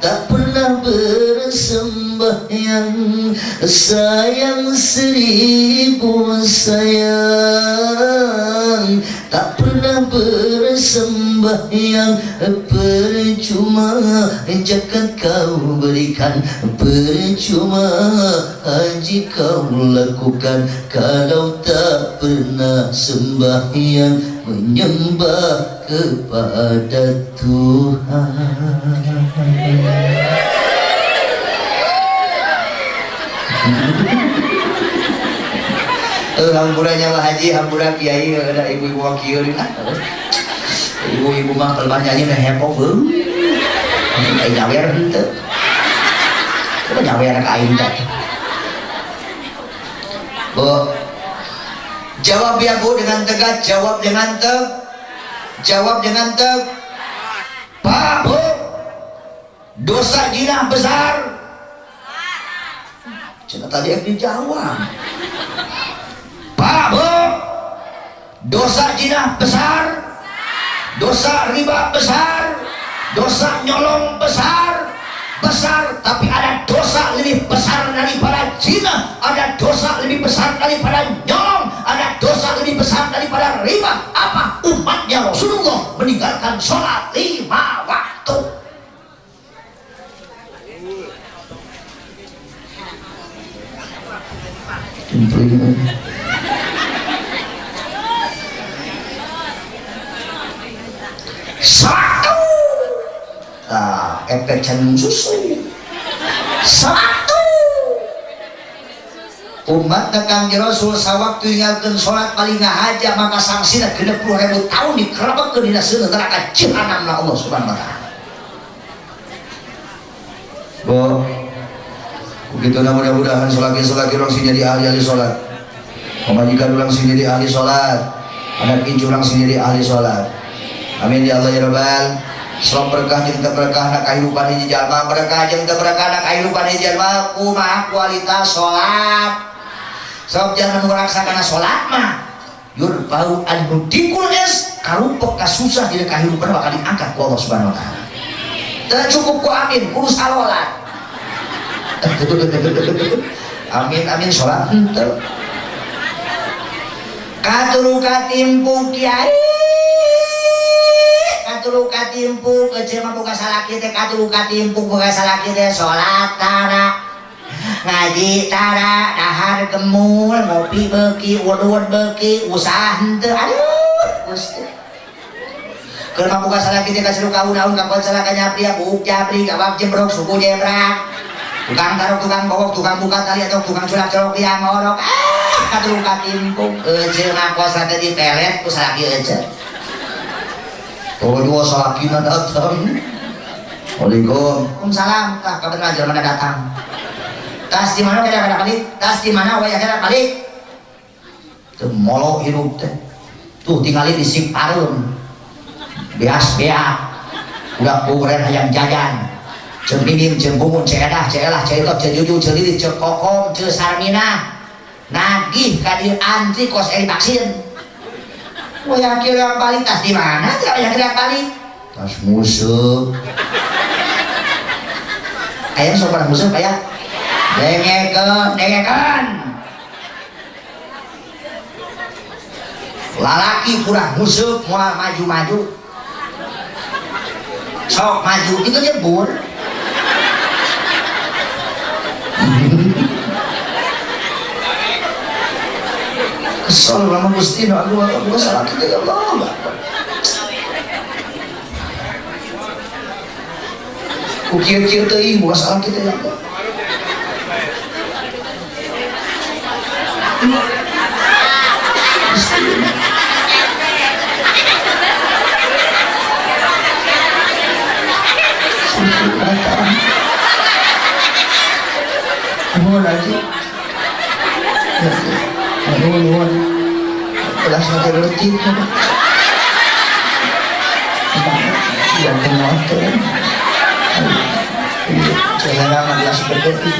tak pernah bersembahyang. Sayang seribu sayang, tak pernah bersembahyang. Percuma zakat kau berikan, percuma haji kau lakukan, kalau tak pernah sembahyang menyembah kepada Tuhan. Hampurannya Pak Haji, hampuran kiai, ada ibu-ibu wakil. Ibu-ibu mah kalau nyanyi udah heboh. Aing nyawer henteu. Coba nyawer ka aing teh. Bu, jawab ya Bu dengan tegas, jawab dengan tegas. Jawab dengan tegas. Pak, Bu, dosa jinah besar. Cina tadi yang dijawab. Pak, Bu, dosa jinah besar, dosa riba besar, dosa nyolong besar, besar. Tapi ada dosa lebih besar daripada zina, ada dosa lebih besar daripada nyolong, ada dosa lebih besar daripada riba. Apa? Umatnya Rasulullah meninggalkan sholat 5 waktu. Satu. Nah, efek can susu. Satu. Umat Kangjeng Rasul sawaktu ninggalkeun salat paling ngahaja maka sanksina 60.000 tahun dikerebekkeun dina seuneu neraka jahanam Allah Subhanahu wa taala. Bu, begitu mudah-mudahan salaki-salaki urang sing jadi ahli-ahli salat. Pamajikan urang sing jadi ahli salat. Anak incu urang sing jadi ahli salat. Amin ya Allah ya Rabbal. Salam berkah jeung teu berkah na kahirupan hiji jalma, berkah jeung teu berkah na kahirupan hiji jalma, kumaha kualitas salat. Sabab jalma nu ngaraksa kana salat mah yurfa'u anhu dikul es karupek kasusah dina kahirupan bakal diangkat ku Allah Subhanahu wa taala. Teu cukup ku amin, kudu salolat. Amin amin salat henteu. Katulu katimpu kiai, katulu katimpu kecil mah boga salaki teh, katulu katimpu boga salaki teh salat tara, ngaji tara, dahar gemul, ngopi beuki, udud beuki, usaha henteu. Aduh, Gusti. Keur mah boga salaki teh kasiru kaun-aun ka konsela ka nyapri, buuk japri, gawak jembrok, suku jebrak. Tukang tarok, tukang bowok, tukang buka tali atau tukang culak-colok liang ngorok. Ah, katulu katimpu eceu mah kos teh dipelet ku salaki eceu. Oh, dua salakina datang. Waalaikumsalam. Waalaikumsalam. Tah kabeneran jelema datang. Tas di mana kada balik? Tas di mana wayah kada balik? Teu molok hirup teh. Tuh tingali di sip pareum. Beas-beak. Udah buren hayang jajan. Jeung minim, jeung bungun, jeung edah, jeung elah, jeung etok, jeung juju, jeung lilit, jeung kokom, jeung sarminah. Nagih ka dieu antri kos eri vaksin. Wayah kieu balik tas di mana? Wayah kieu balik. Tas musuh. Aya sok pernah musuh aya? Dengekeun, dengekeun. Lalaki kurang musuh moal maju-maju. Sok maju itu nyebur. Kesel sama Gusti, aku aku salah kita ya Allah. Ku kieu-kieu teuing bukan salah kita ya Allah. Nuhun aja. Nuhun nuhun. Belas nanti leutik. Yang penonton. Celana belas berarti.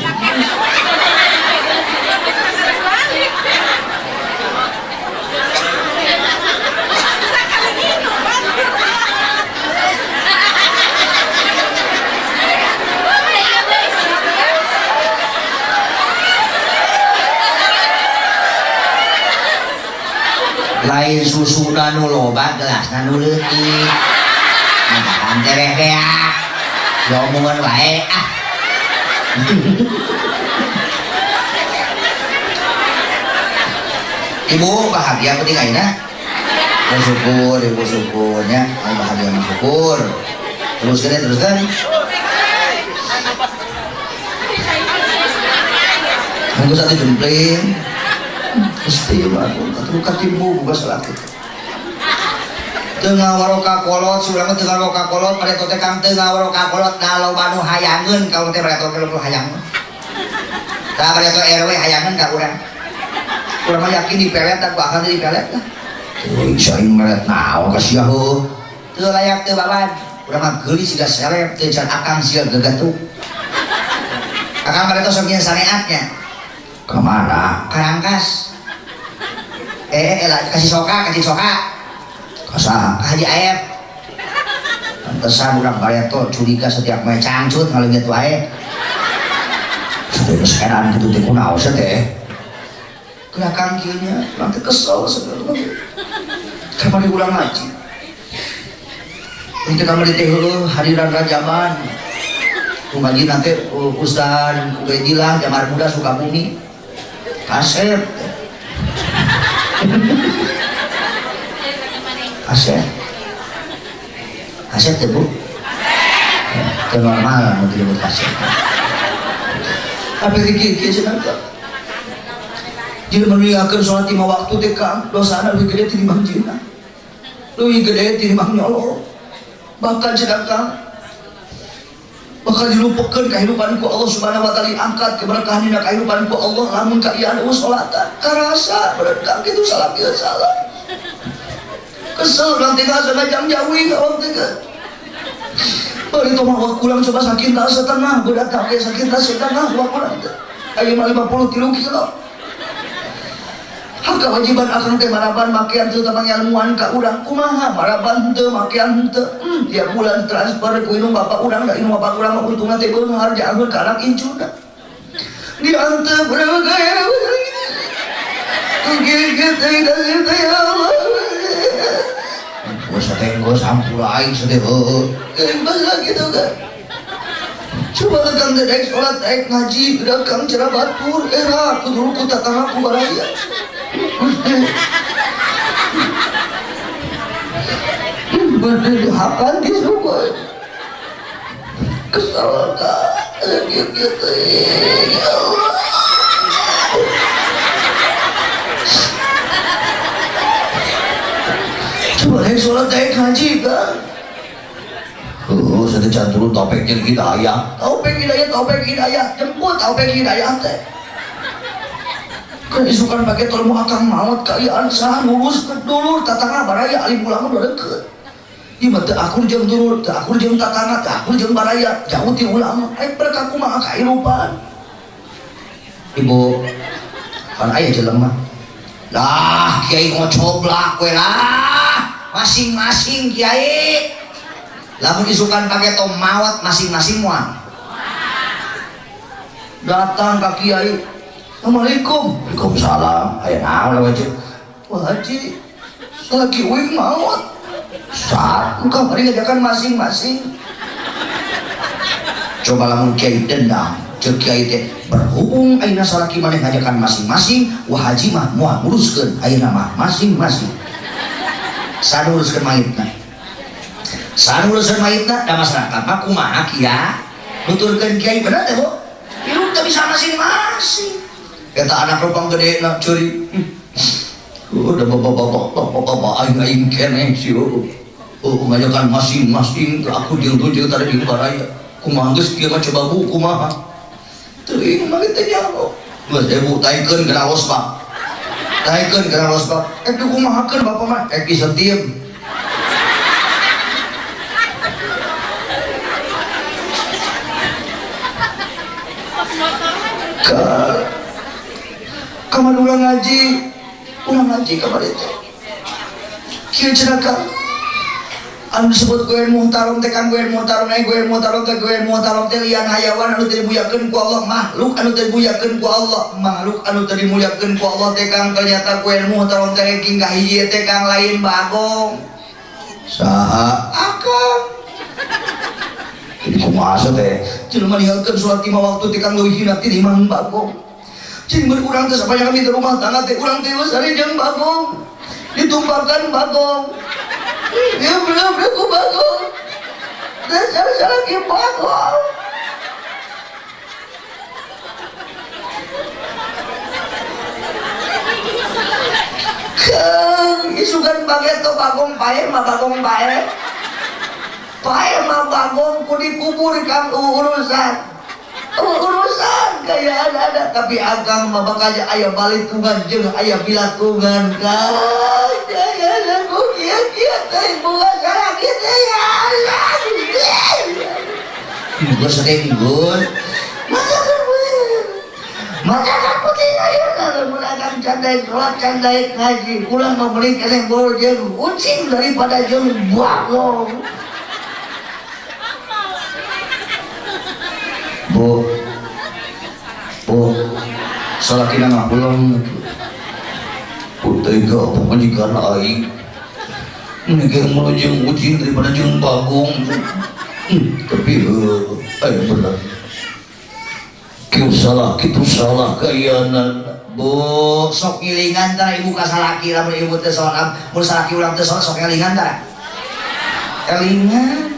Lain susu nu loba gelasna nu leutik. Matakan tereh beak. Diomongan wae ah. Ibu bahagia penting ayeuna. Bersyukur, ibu syukurnya, bahagia bersyukur. Teruskan teruskan. Mungkin satu jempling. Gusti aku katimu buka salah kita. Teu ngawaro ka kolot, si urang mah teu ngawaro ka kolot, bareto teh Kang teu ngawaro ka kolot, da loba nu hayangeun ka urang teh bareto teh loba hayangeun. Tah bareto RW hayangeun ka urang. Urang mah yakin dipelet da ku akang teh dipelet lah. Euy, saing melet naon ka sia heuh. Teu layak teu baban. Urang mah geulis siga seleb teu can akang sia gegetuk. Akang bareto sok nyeun sareatnya. Ka mana? Karangkas. Lah kasih soka, kasih soka. Ka saha? Ka Haji Aep. Pantesan urang bareto curiga setiap moe cangcut ngaleungit wae. Sampai geus heran kitu teh kunaon sia teh? Kelakang kieu nya, urang teh kesel sebenarnya. Kamari urang ngaji. Untuk kamari teh heueuh hadiran Rajaban. Ku ngaji nanti Ustaz Ubaidillah Jamar Muda Sukabumi. Kasep. Kasep. Kasep teh Bu. Teu normal mun disebut kasep. Tapi kieu kieu cenah teh. Jelema nu ninggalkeun salat 5 waktu teh Kang, dosana leuwih gede tinimbang zina. Leuwih gede tinimbang nyolong. Bahkan cenah Kang, bakal dilupakeun kahirupan ku Allah Subhanahu wa taala, diangkat keberkahan dina kahirupan ku Allah lamun kaayaan eueuh salatan. Karasa bener Kang kitu salah kieu salah. Kesel urang teh ngajang jauhi ka urang teh. Bari teh mah kurang coba sakintal setengah, budak teh sakintal setengah wah kurang teh. Aya mah 53 kilo. Hak kewajiban akang teh maraban makian teu tentang ilmuan ka urang kumaha maraban teu makian teu. Tiap bulan transfer ku indung bapak urang da indung bapak urang mah untungna teh beunghar jaangeun ka anak incuna. Diantep urang gaya ya Allah. Geus teh geus hampura aing sedih heueuh. Geus gitu kan. Coba kang teh daek salat daek ngaji geura kang cara batur era kudu ku tatangga ku baraya. Bener hakan di semua. Kesal kang gitu ya Allah. Coba daek salat daek ngaji kan. Heuh, saya teh can turun taufik jeung hidayah. Taufik hidayah, taufik hidayah, jemput taufik hidayah teh. Kan isukan pake tolong akang maot kaayaan sah ngurus dulur tatangga baraya alim ulama udah deket. Ieu mah teu akur jeung dulur, teu akur jeung tatangga, teu akur jeung baraya, jauh ti ulama. Aing berkah kumaha kahirupan. Ibu, kan aya jelema. Lah, kiai ngocoblak we lah. Masing-masing kiai. Lamun isukan pake tom mawat masing-masing moal. Datang ka kiai. Assalamualaikum. Waalaikumsalam. Aya naon we Haji? Wah Haji, lagi uing maot. Saat engkau bari ngajakan masing-masing. Coba lamun kiai dendam, ceuk kiai teh berhubung ayeuna salaki maneh ngajakan masing-masing, wah Haji mah moal nguruskeun ayeuna mah masing-masing. Saduruskeun mayitna. Saduruskeun mayitna da masyarakat mah kumaha kiai? Nuturkeun kiai bener teh Bu? Hirup teh bisa masing-masing. Eta anak lubang gede na curi. Udah bapak-bapak aing aing keneh sih. Oh ngajakan masing-masing aku jeung tujuh tadi di baraya. Kumaha geus kieu mah coba bu kumaha. Teuing mah teh nyaho. Geus ibu taikeun kana losbak. Taikeun kana losbak. Ek dikumahakeun bapak mah ek disetiem. Kamar ulang ngaji kamar itu. Kieu cenah Kang. Anu disebut goer muhtarom teh Kang goer muhtarom nae goer muhtarom teh goer muhtarom teh lian hayawan anu teu dimuliakeun ku Allah, makhluk anu teu dimuliakeun ku Allah, makhluk anu teu dimuliakeun ku Allah teh Kang ternyata goer muhtarom teh ranking kahiji teh Kang lain bagong. Saha? Akang. Jadi kumaha teh? Jelema ninggalkeun salat 5 waktu teh Kang leuwih hina tinimbang bagong. Cing berurang teh sapanjang kami di rumah tangga teh urang teh geus ari jeung bagong. Ditumpahkan bagong. Dia belum ku bagong. Dan salah lagi bagong. Kang isukan bageto bagong pae mah bagong bagong ku dikubur kang urusan. Urusan kaya ada tapi akang mah bakal aya balitungan jeung aya bilatungan kang. Kaya ku kieu-kieu teh bunga salaki teh ya Allah. Geus teh nggon. Maka kan putih ayeuna lamun akang can daek salat can daek ngaji ulah mah meuli keneh bol jeung ucing daripada jeung bagong. Bu, bu, salakina ngahuleng putih ke pemajikan aing mikir mulu jeung ucing daripada jeung bagong. Tapi ayo bener kieu salah kitu salah kaianan. Bu, sok ngilingan tara ibu ka salaki lamun ibu teu salat mun salaki urang teu salat sok ngilingan tara elingan.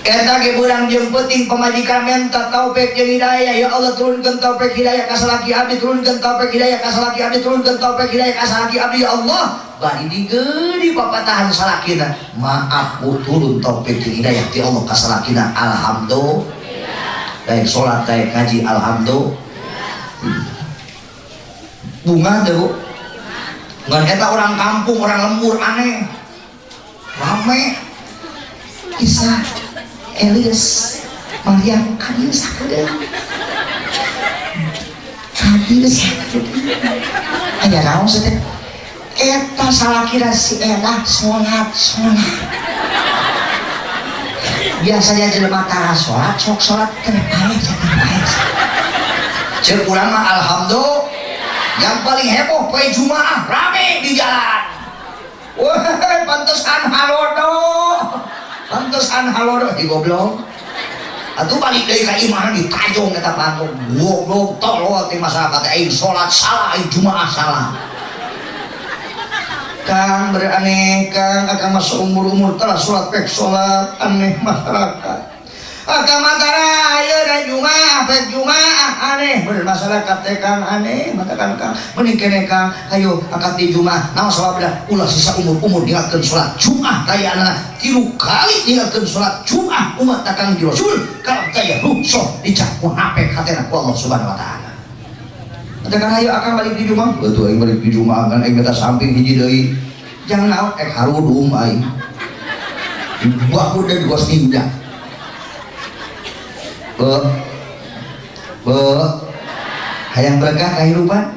Eta ge beurang jeung penting pamajikan menta taufik jeung hidayah. Ya Allah turunkeun taufik hidayah ka salaki abdi, turunkeun taufik hidayah ka salaki abdi, turunkeun taufik hidayah ka salaki abdi ya Allah. Bari digeudi papatahan salakina. Maaf bu, turun taufik jeung hidayah ti Allah ka salakina. Alhamdulillah. Daek salat daek ngaji alhamdulillah. Bunga teh Bu. Ngan eta orang kampung, orang lembur aneh. Rame. Isa Elis Maryam kadieu sakedeung. Kadieu sakedeung. Aya naon sih teh? Eta salakina si Elah salat salat. Biasanya jelema tara salat sok salat teh paeh paeh. Ceuk urang mah alhamdulillah. Yang paling heboh poe Jumaah rame di jalan. Wah, pantesan halodo. Pantesan halodo di goblok. Atuh balik deui ka imah ditajong eta panggung. Goblok tolol teh masyarakat aing salat salah, aing Jumaah salah. Kang beraneh Kang, akang masuk umur-umur telah salat pek salat aneh masyarakat. Akang matara ayeuna Jumaah pek Jumaah aneh bener masyarakat teh Kang aneh matakan Kang mending keneh Kang ayo angkat di Jumaah naon sababna ulah sisa umur-umur ninggalkeun salat Jumaah kayaanana 3 kali ninggalkeun salat Jumaah umat Kang di Rasul kalau taya rusuh dicap munafik hatena ku Allah Subhanahu wa taala. Katakan ayo akang balik di Jumaah. Betul aing balik di Jumaah kan aing minta samping hiji deui. Jangan naon ek harudum aing. Baku dan gos tindak. Be. Be. Hayang berkah kehidupan.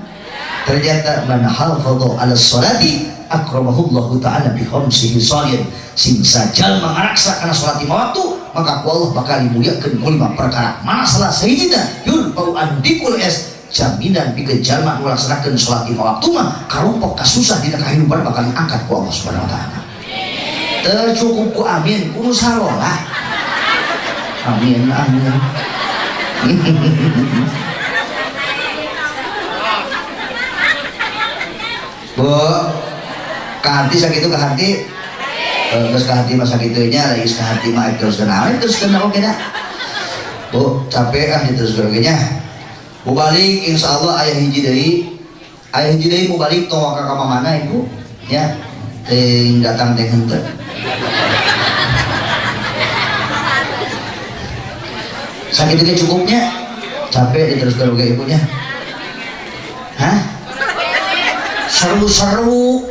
Ternyata man hafadha ala sholati akramahullahu ta'ala bi khamsihi sholin. Sing sajalma ngaraksa kana salat lima waktu, maka ku Allah bakal dimuliakeun ku lima perkara. Mana salah sahijina yurfa'u andikul es jaminan pikeun jalma nu ngalaksanakeun salat lima waktu mah karumpok kasusah dina kahirupan bakal diangkat ku Allah Subhanahu wa taala. Teu cukup ku amin kudu sarolah. Amin amin. Bu, ka hati sakitu ka hati. Terus ka hati mah sakitu nya, lagi ka hati mah terus kana terus kana oge da. Bu, capek ah diteruskeun oge nya. Mubalik insyaallah aya hiji deui. Aya hiji deui mubalik tong ka mana ibu nya. Teuing datang teh henteu. Sakitu ge cukupnya. Capek diteruskeun oge ibunya. Hah? Seru-seru.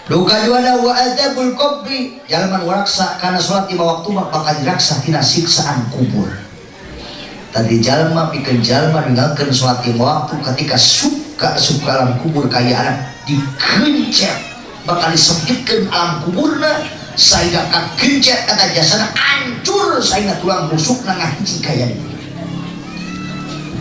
Duka juana wa adzabul qabri. Jalma nu raksa kana salat lima waktu mah bakal diraksa tina siksaan kubur. Tadi jalma pikeun jalma ninggalkeun salat lima waktu ketika suka alam kubur kaayaan dikencet bakal disempitkeun alam kuburna sehingga kagencet eta jasana hancur sehingga tulang rusukna ngahiji kaayaan.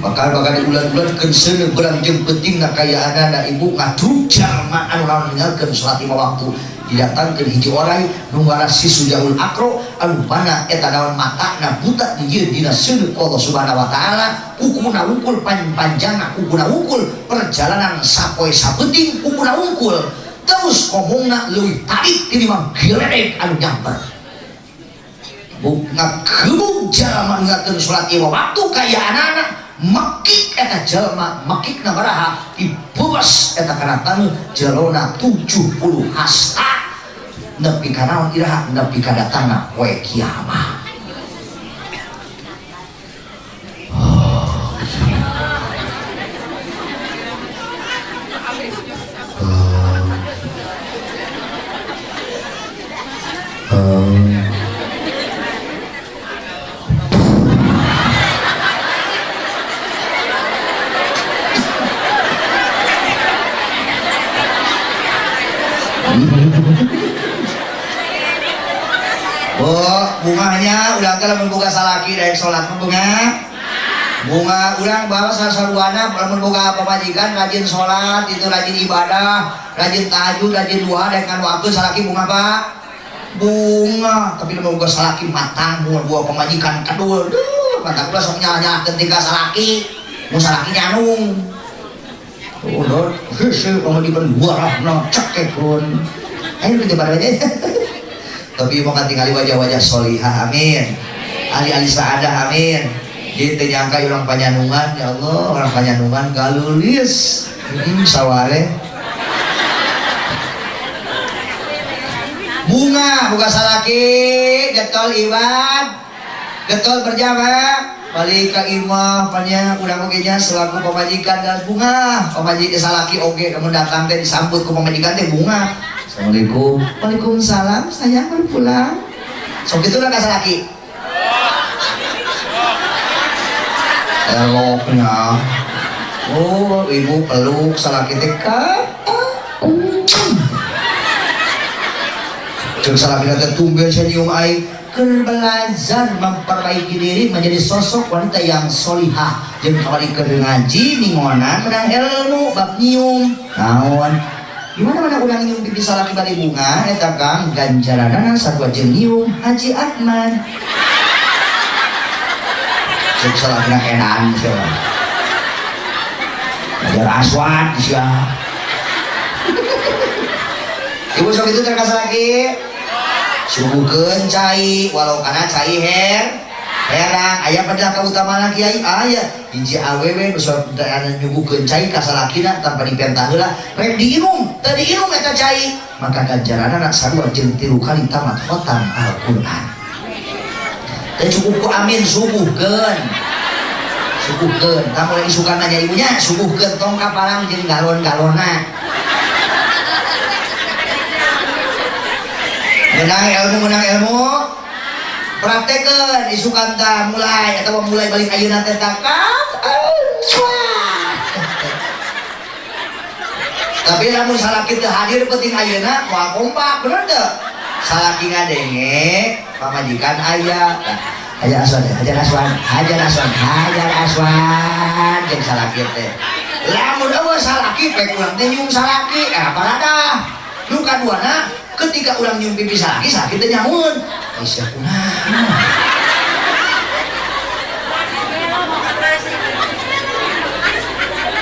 Bakal bakal diulan-ulankeun seuneu beurang jeung pentingna kaayaanana ibu ngadu jalma anu naon ninggalkeun salat lima waktu didatangkeun hiji oray nu ngaran si Sujaul Akro anu mana eta naon matana buta dijieun dina seuneu Allah Subhanahu wa taala kukuna wungkul panjangna kukuna wungkul perjalanan sapoe sapenting kukuna wungkul terus ngomongna leuwih tarik tinimbang geledek anu nyamper. Ngagebug jalma ninggalkeun salat lima waktu kaayaanana mekik eta jalma mekikna baraha dibebas eta kana taneuh jerona 70 hasta Nepi ka naon iraha nepi ka datangna poe kiamat. Oh, bunganya udah teh lamun boga salaki daek salat bunga. Bunga urang bawa sasaruana lamun boga pamajikan rajin salat, itu rajin ibadah, rajin tahajud, rajin duha daek nganu salaki bunga Pak. Bunga, tapi lamun boga salaki matang bunga buah pamajikan kadul. Duh, mantap ulah sok nyalah-nyalahkeun tingkah salaki. Mun salaki nyanung. Udah, heuseul pamajikan warahna cekekun. Ayo kita bareng aja. Tapi mau kan tinggali wajah-wajah solihah, amin. Ahli-ahli saadah, amin. Jadi ternyangka orang panyanungan, ya Allah, orang panyanungan galulis, saware. Bunga, buka salaki, getol iwan, getol berjamaah, balik ke imah, panya urang oge nya selaku pamajikan dan bunga, pamajikan salaki oge, kamu datang teh disambut ku pamajikan teh bunga. Assalamualaikum. Waalaikumsalam, sayang baru pulang. Sok itu lah salaki. Eloknya. Oh, ibu peluk salaki teh ka. Jeung salaki teh tumben sia nyium aing keur belajar memperbaiki diri menjadi sosok wanita yang solihah. Jeung kawali keur ngaji ningonan menang ilmu bab nyium. Naon? Gimana mana urang nyium pipi salaki bari bunga eta Kang ganjaranana sarua jeung nyium Haji Ahmad. Cek salakina edan sia. Hajar Aswad sia. Ibu sok itu teh ka salaki. Suguhkeun cai walau kana cai herang aya pada kautamaan kiai aya hiji awewe nu sok nyuguhkeun cai ka salakina tanpa dipenta heula rek diinum teu diinum eta cai maka ganjaranna sarua jeung 3 kali tamat khatam Al-Qur'an. Teu cukup ku amin suguhkeun. Suguhkeun tah mulai isukan nanya ibunya suguhkeun tong kapalang jeung galon-galonna. Menang ilmu menang ilmu. Praktekeun isukan tah mulai atau mulai balik ayeuna teh takat. Tapi lamun salaki teu hadir penting ayeuna moal kompak bener teu? Salaki ngadenge pamajikan aya. Hajar aswad, hajar aswad, hajar aswad, hajar aswad jeung salaki teh. Lamun eueuh salaki pek urang teh nyium salaki, paradah. Nu kaduana ketika urang nyium pipi salaki, salaki teh nyaun. Aisyah kunaon?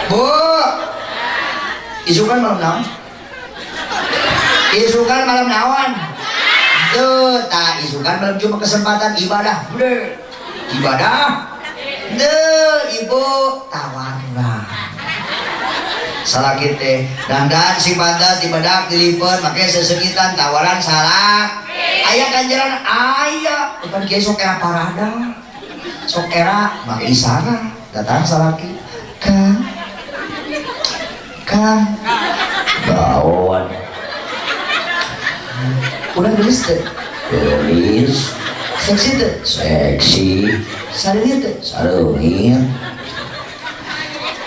Bu, isukan malam naon? Isukan malam naon? Tuh, tak isukan malam cuma kesempatan ibadah. Bude. Ibadah. Duh, ibu tawarlah. Salaki teh dandan si pantas dibedak dilipeun make sesegitan tawaran salah. Aya ganjaran aya, bukan kiai sok era parada. Sok era make isara, datang salaki. Kang. Kang. Bawan. Udah gelis teh? Gelis. Seksi teh? Seksi. Sareungit teh? Sareungit.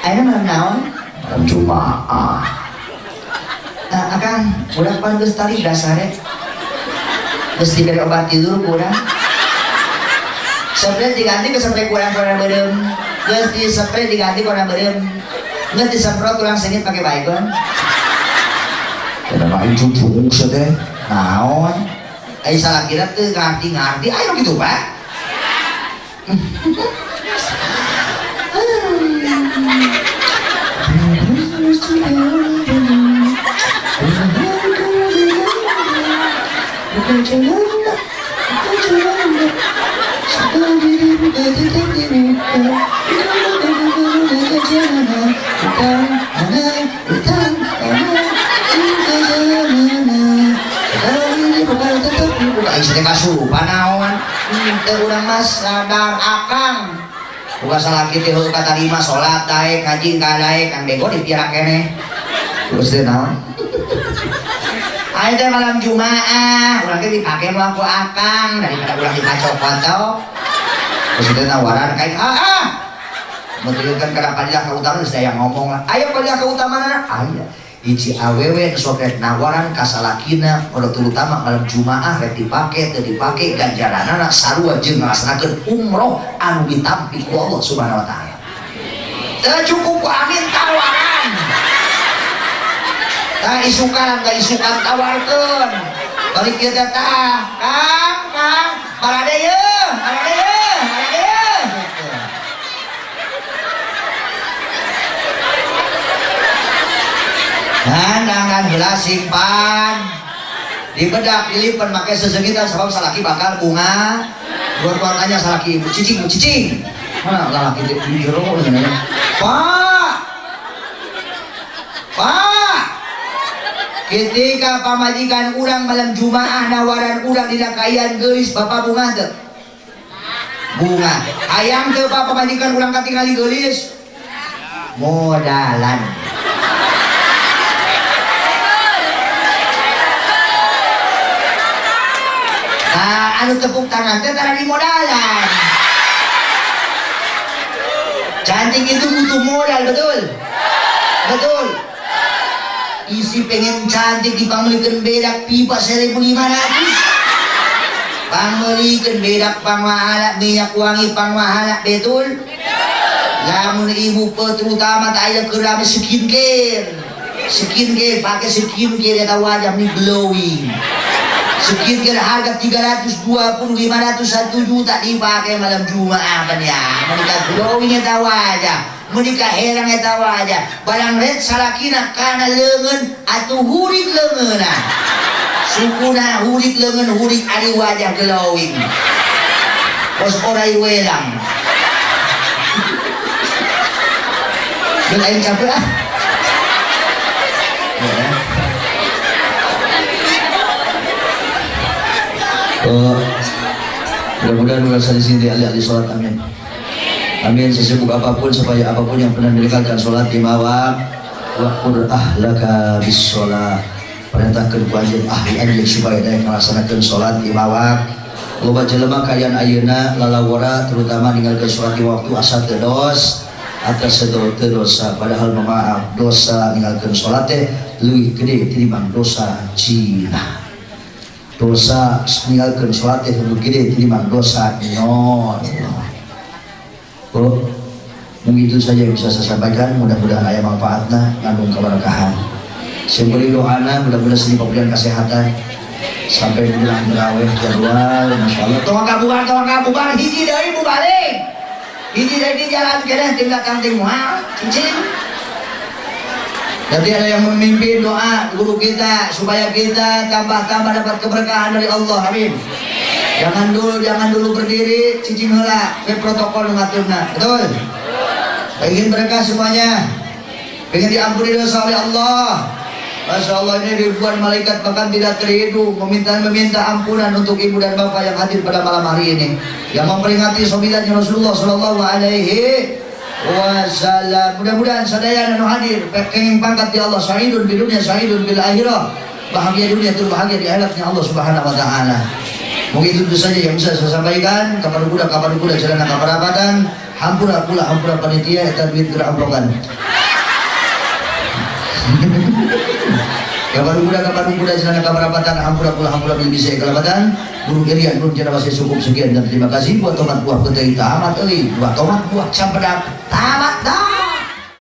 Ayeuna malam naon? Malam Jumaah. Akang, udah pan geus tali dasare. Geus diberi obat tidur kurang. Spray diganti ke spray kurang kurang beureum. Geus di spray diganti kurang beureum. Geus disemprot tulang sengit pakai baygon. Kada mah cucung teh. Naon? Ai salakina teu ngarti-ngarti ayo gitu, Pak. Aing teh kasurupan naon? Teu urang mah sadar akang. Buka salaki teh heuh katarima salat daek ngaji ka daek kan bego dipiara keneh. Terus teh naon? Aing teh malam Jumaah, urang teh dipake mah ku akang daripada urang dipacok-pacok. Terus teh nawaran kain ah. Menurutkan kana padilah kautamaan geus aya ngomong lah. Aya padilah kautamaan aya. Hiji awewe sok rek nawaran ka salakina pada terutama malam Jumaah rek dipake teu dipake ganjaranana sarua jeung ngalaksanakeun umroh anu ditampi ku Allah Subhanahu wa taala. Teu cukup ku amin tawaran. Tah isukan tah isukan tawarkeun. Balik ieu teh tah, Kang, Kang, parade yeuh, parade yeuh, parade yeuh. Dandan heula simpan dibedak dilipen make sesegitan sebab salaki bakal bunga keluar tanya salaki ibu cicing bu cicing mana lalaki teh di jero nya Pak Pak ketika pamajikan urang malam Jumaah nawaran urang dina kaian geulis bapak bunga teu bunga hayang teu Pak pamajikan urang katingali geulis modalan. Nah, anu tepuk tangan teh tara di modalan. Cantik itu butuh modal, betul? Betul. Isi pengen cantik dipanggilkeun bedak pipa 1.500. Pangmeulikeun bedak pangmahala, minyak wangi pangmahala, betul? Lamun ibu terutama tak aya keur rame skincare. Skincare pakai skincare eta wajah nih glowing. Skincare harga 320, 500, 1 juta dipakai malam Jumaah kan ya. Menikah glowing eta wajah, menikah herang eta wajah. Barang red salakina kana leungeun atuh hurik leungeunna. Sukuna hurik leungeun hurik ari wajah glowing. Kos orai welang. Geus aing capek ah. Ya. Oh, mudah-mudahan merasa di sini ahli-ahli sholat, amin. Amin. Sesibuk apapun supaya apapun yang pernah didekatkan sholat lima waktu, wa'mur ahlaka bis sholat. Perintahkeun ku anjeun ahli anjeun supaya daek ngalaksanakeun sholat lima waktu. Loba jelema kaayaan ayeuna lalawara terutama ninggalkeun sholat lima waktu asa teu dos atas teu dosa, padahal maaf dosa ninggalkeun sholat teh leuwih gede tinimbang dosa zina. Dosa ninggalkeun salat teh leuwih gede tinimbang dosa nyor. Oh, mungkin itu saja yang bisa saya sampaikan, mudah-mudahan aya manfaatna ngandung keberkahan. Sing beri doana mudah-mudahan seni pemberian kesehatan sampai menjelang tarawih jadwal masyaallah. Tong kabubar hiji deui bu balik. Hiji deui di jalan keneh tim datang ting moal cicing. Nanti ada yang memimpin doa guru kita supaya kita tambah-tambah dapat keberkahan dari Allah. Amin. Jangan dulu berdiri, cicing heula, ke protokol ngaturna. Betul? Ingin berkah semuanya. Ingin diampuni dosa oleh Allah. Masya Allah, ini ribuan malaikat bahkan tidak terhitung meminta ampunan untuk ibu dan bapak yang hadir pada malam hari ini, yang memperingati sobilannya Rasulullah Shallallahu Alaihi Wasallam. Mudah-mudahan sadaya anu hadir kenging pangkat di Allah, sa'idun di dunia, sa'idun bil akhirah, bahagia dunia tur bahagia di akhiratnya Allah Subhanahu wa taala. Mungkin itu saja yang bisa saya sampaikan. Kapan kuda jalan kaparapatan, hampura pula hampura panitia eta duit geura amplokan. Kapan kuda jalan kaparapatan, hampura pula hampura bil bisa kalabatan. Guru irian guru jana masih cukup sekian dan terima kasih. Buah tomat buah petai tamat euy, buah tomat buah campedak tamat dah.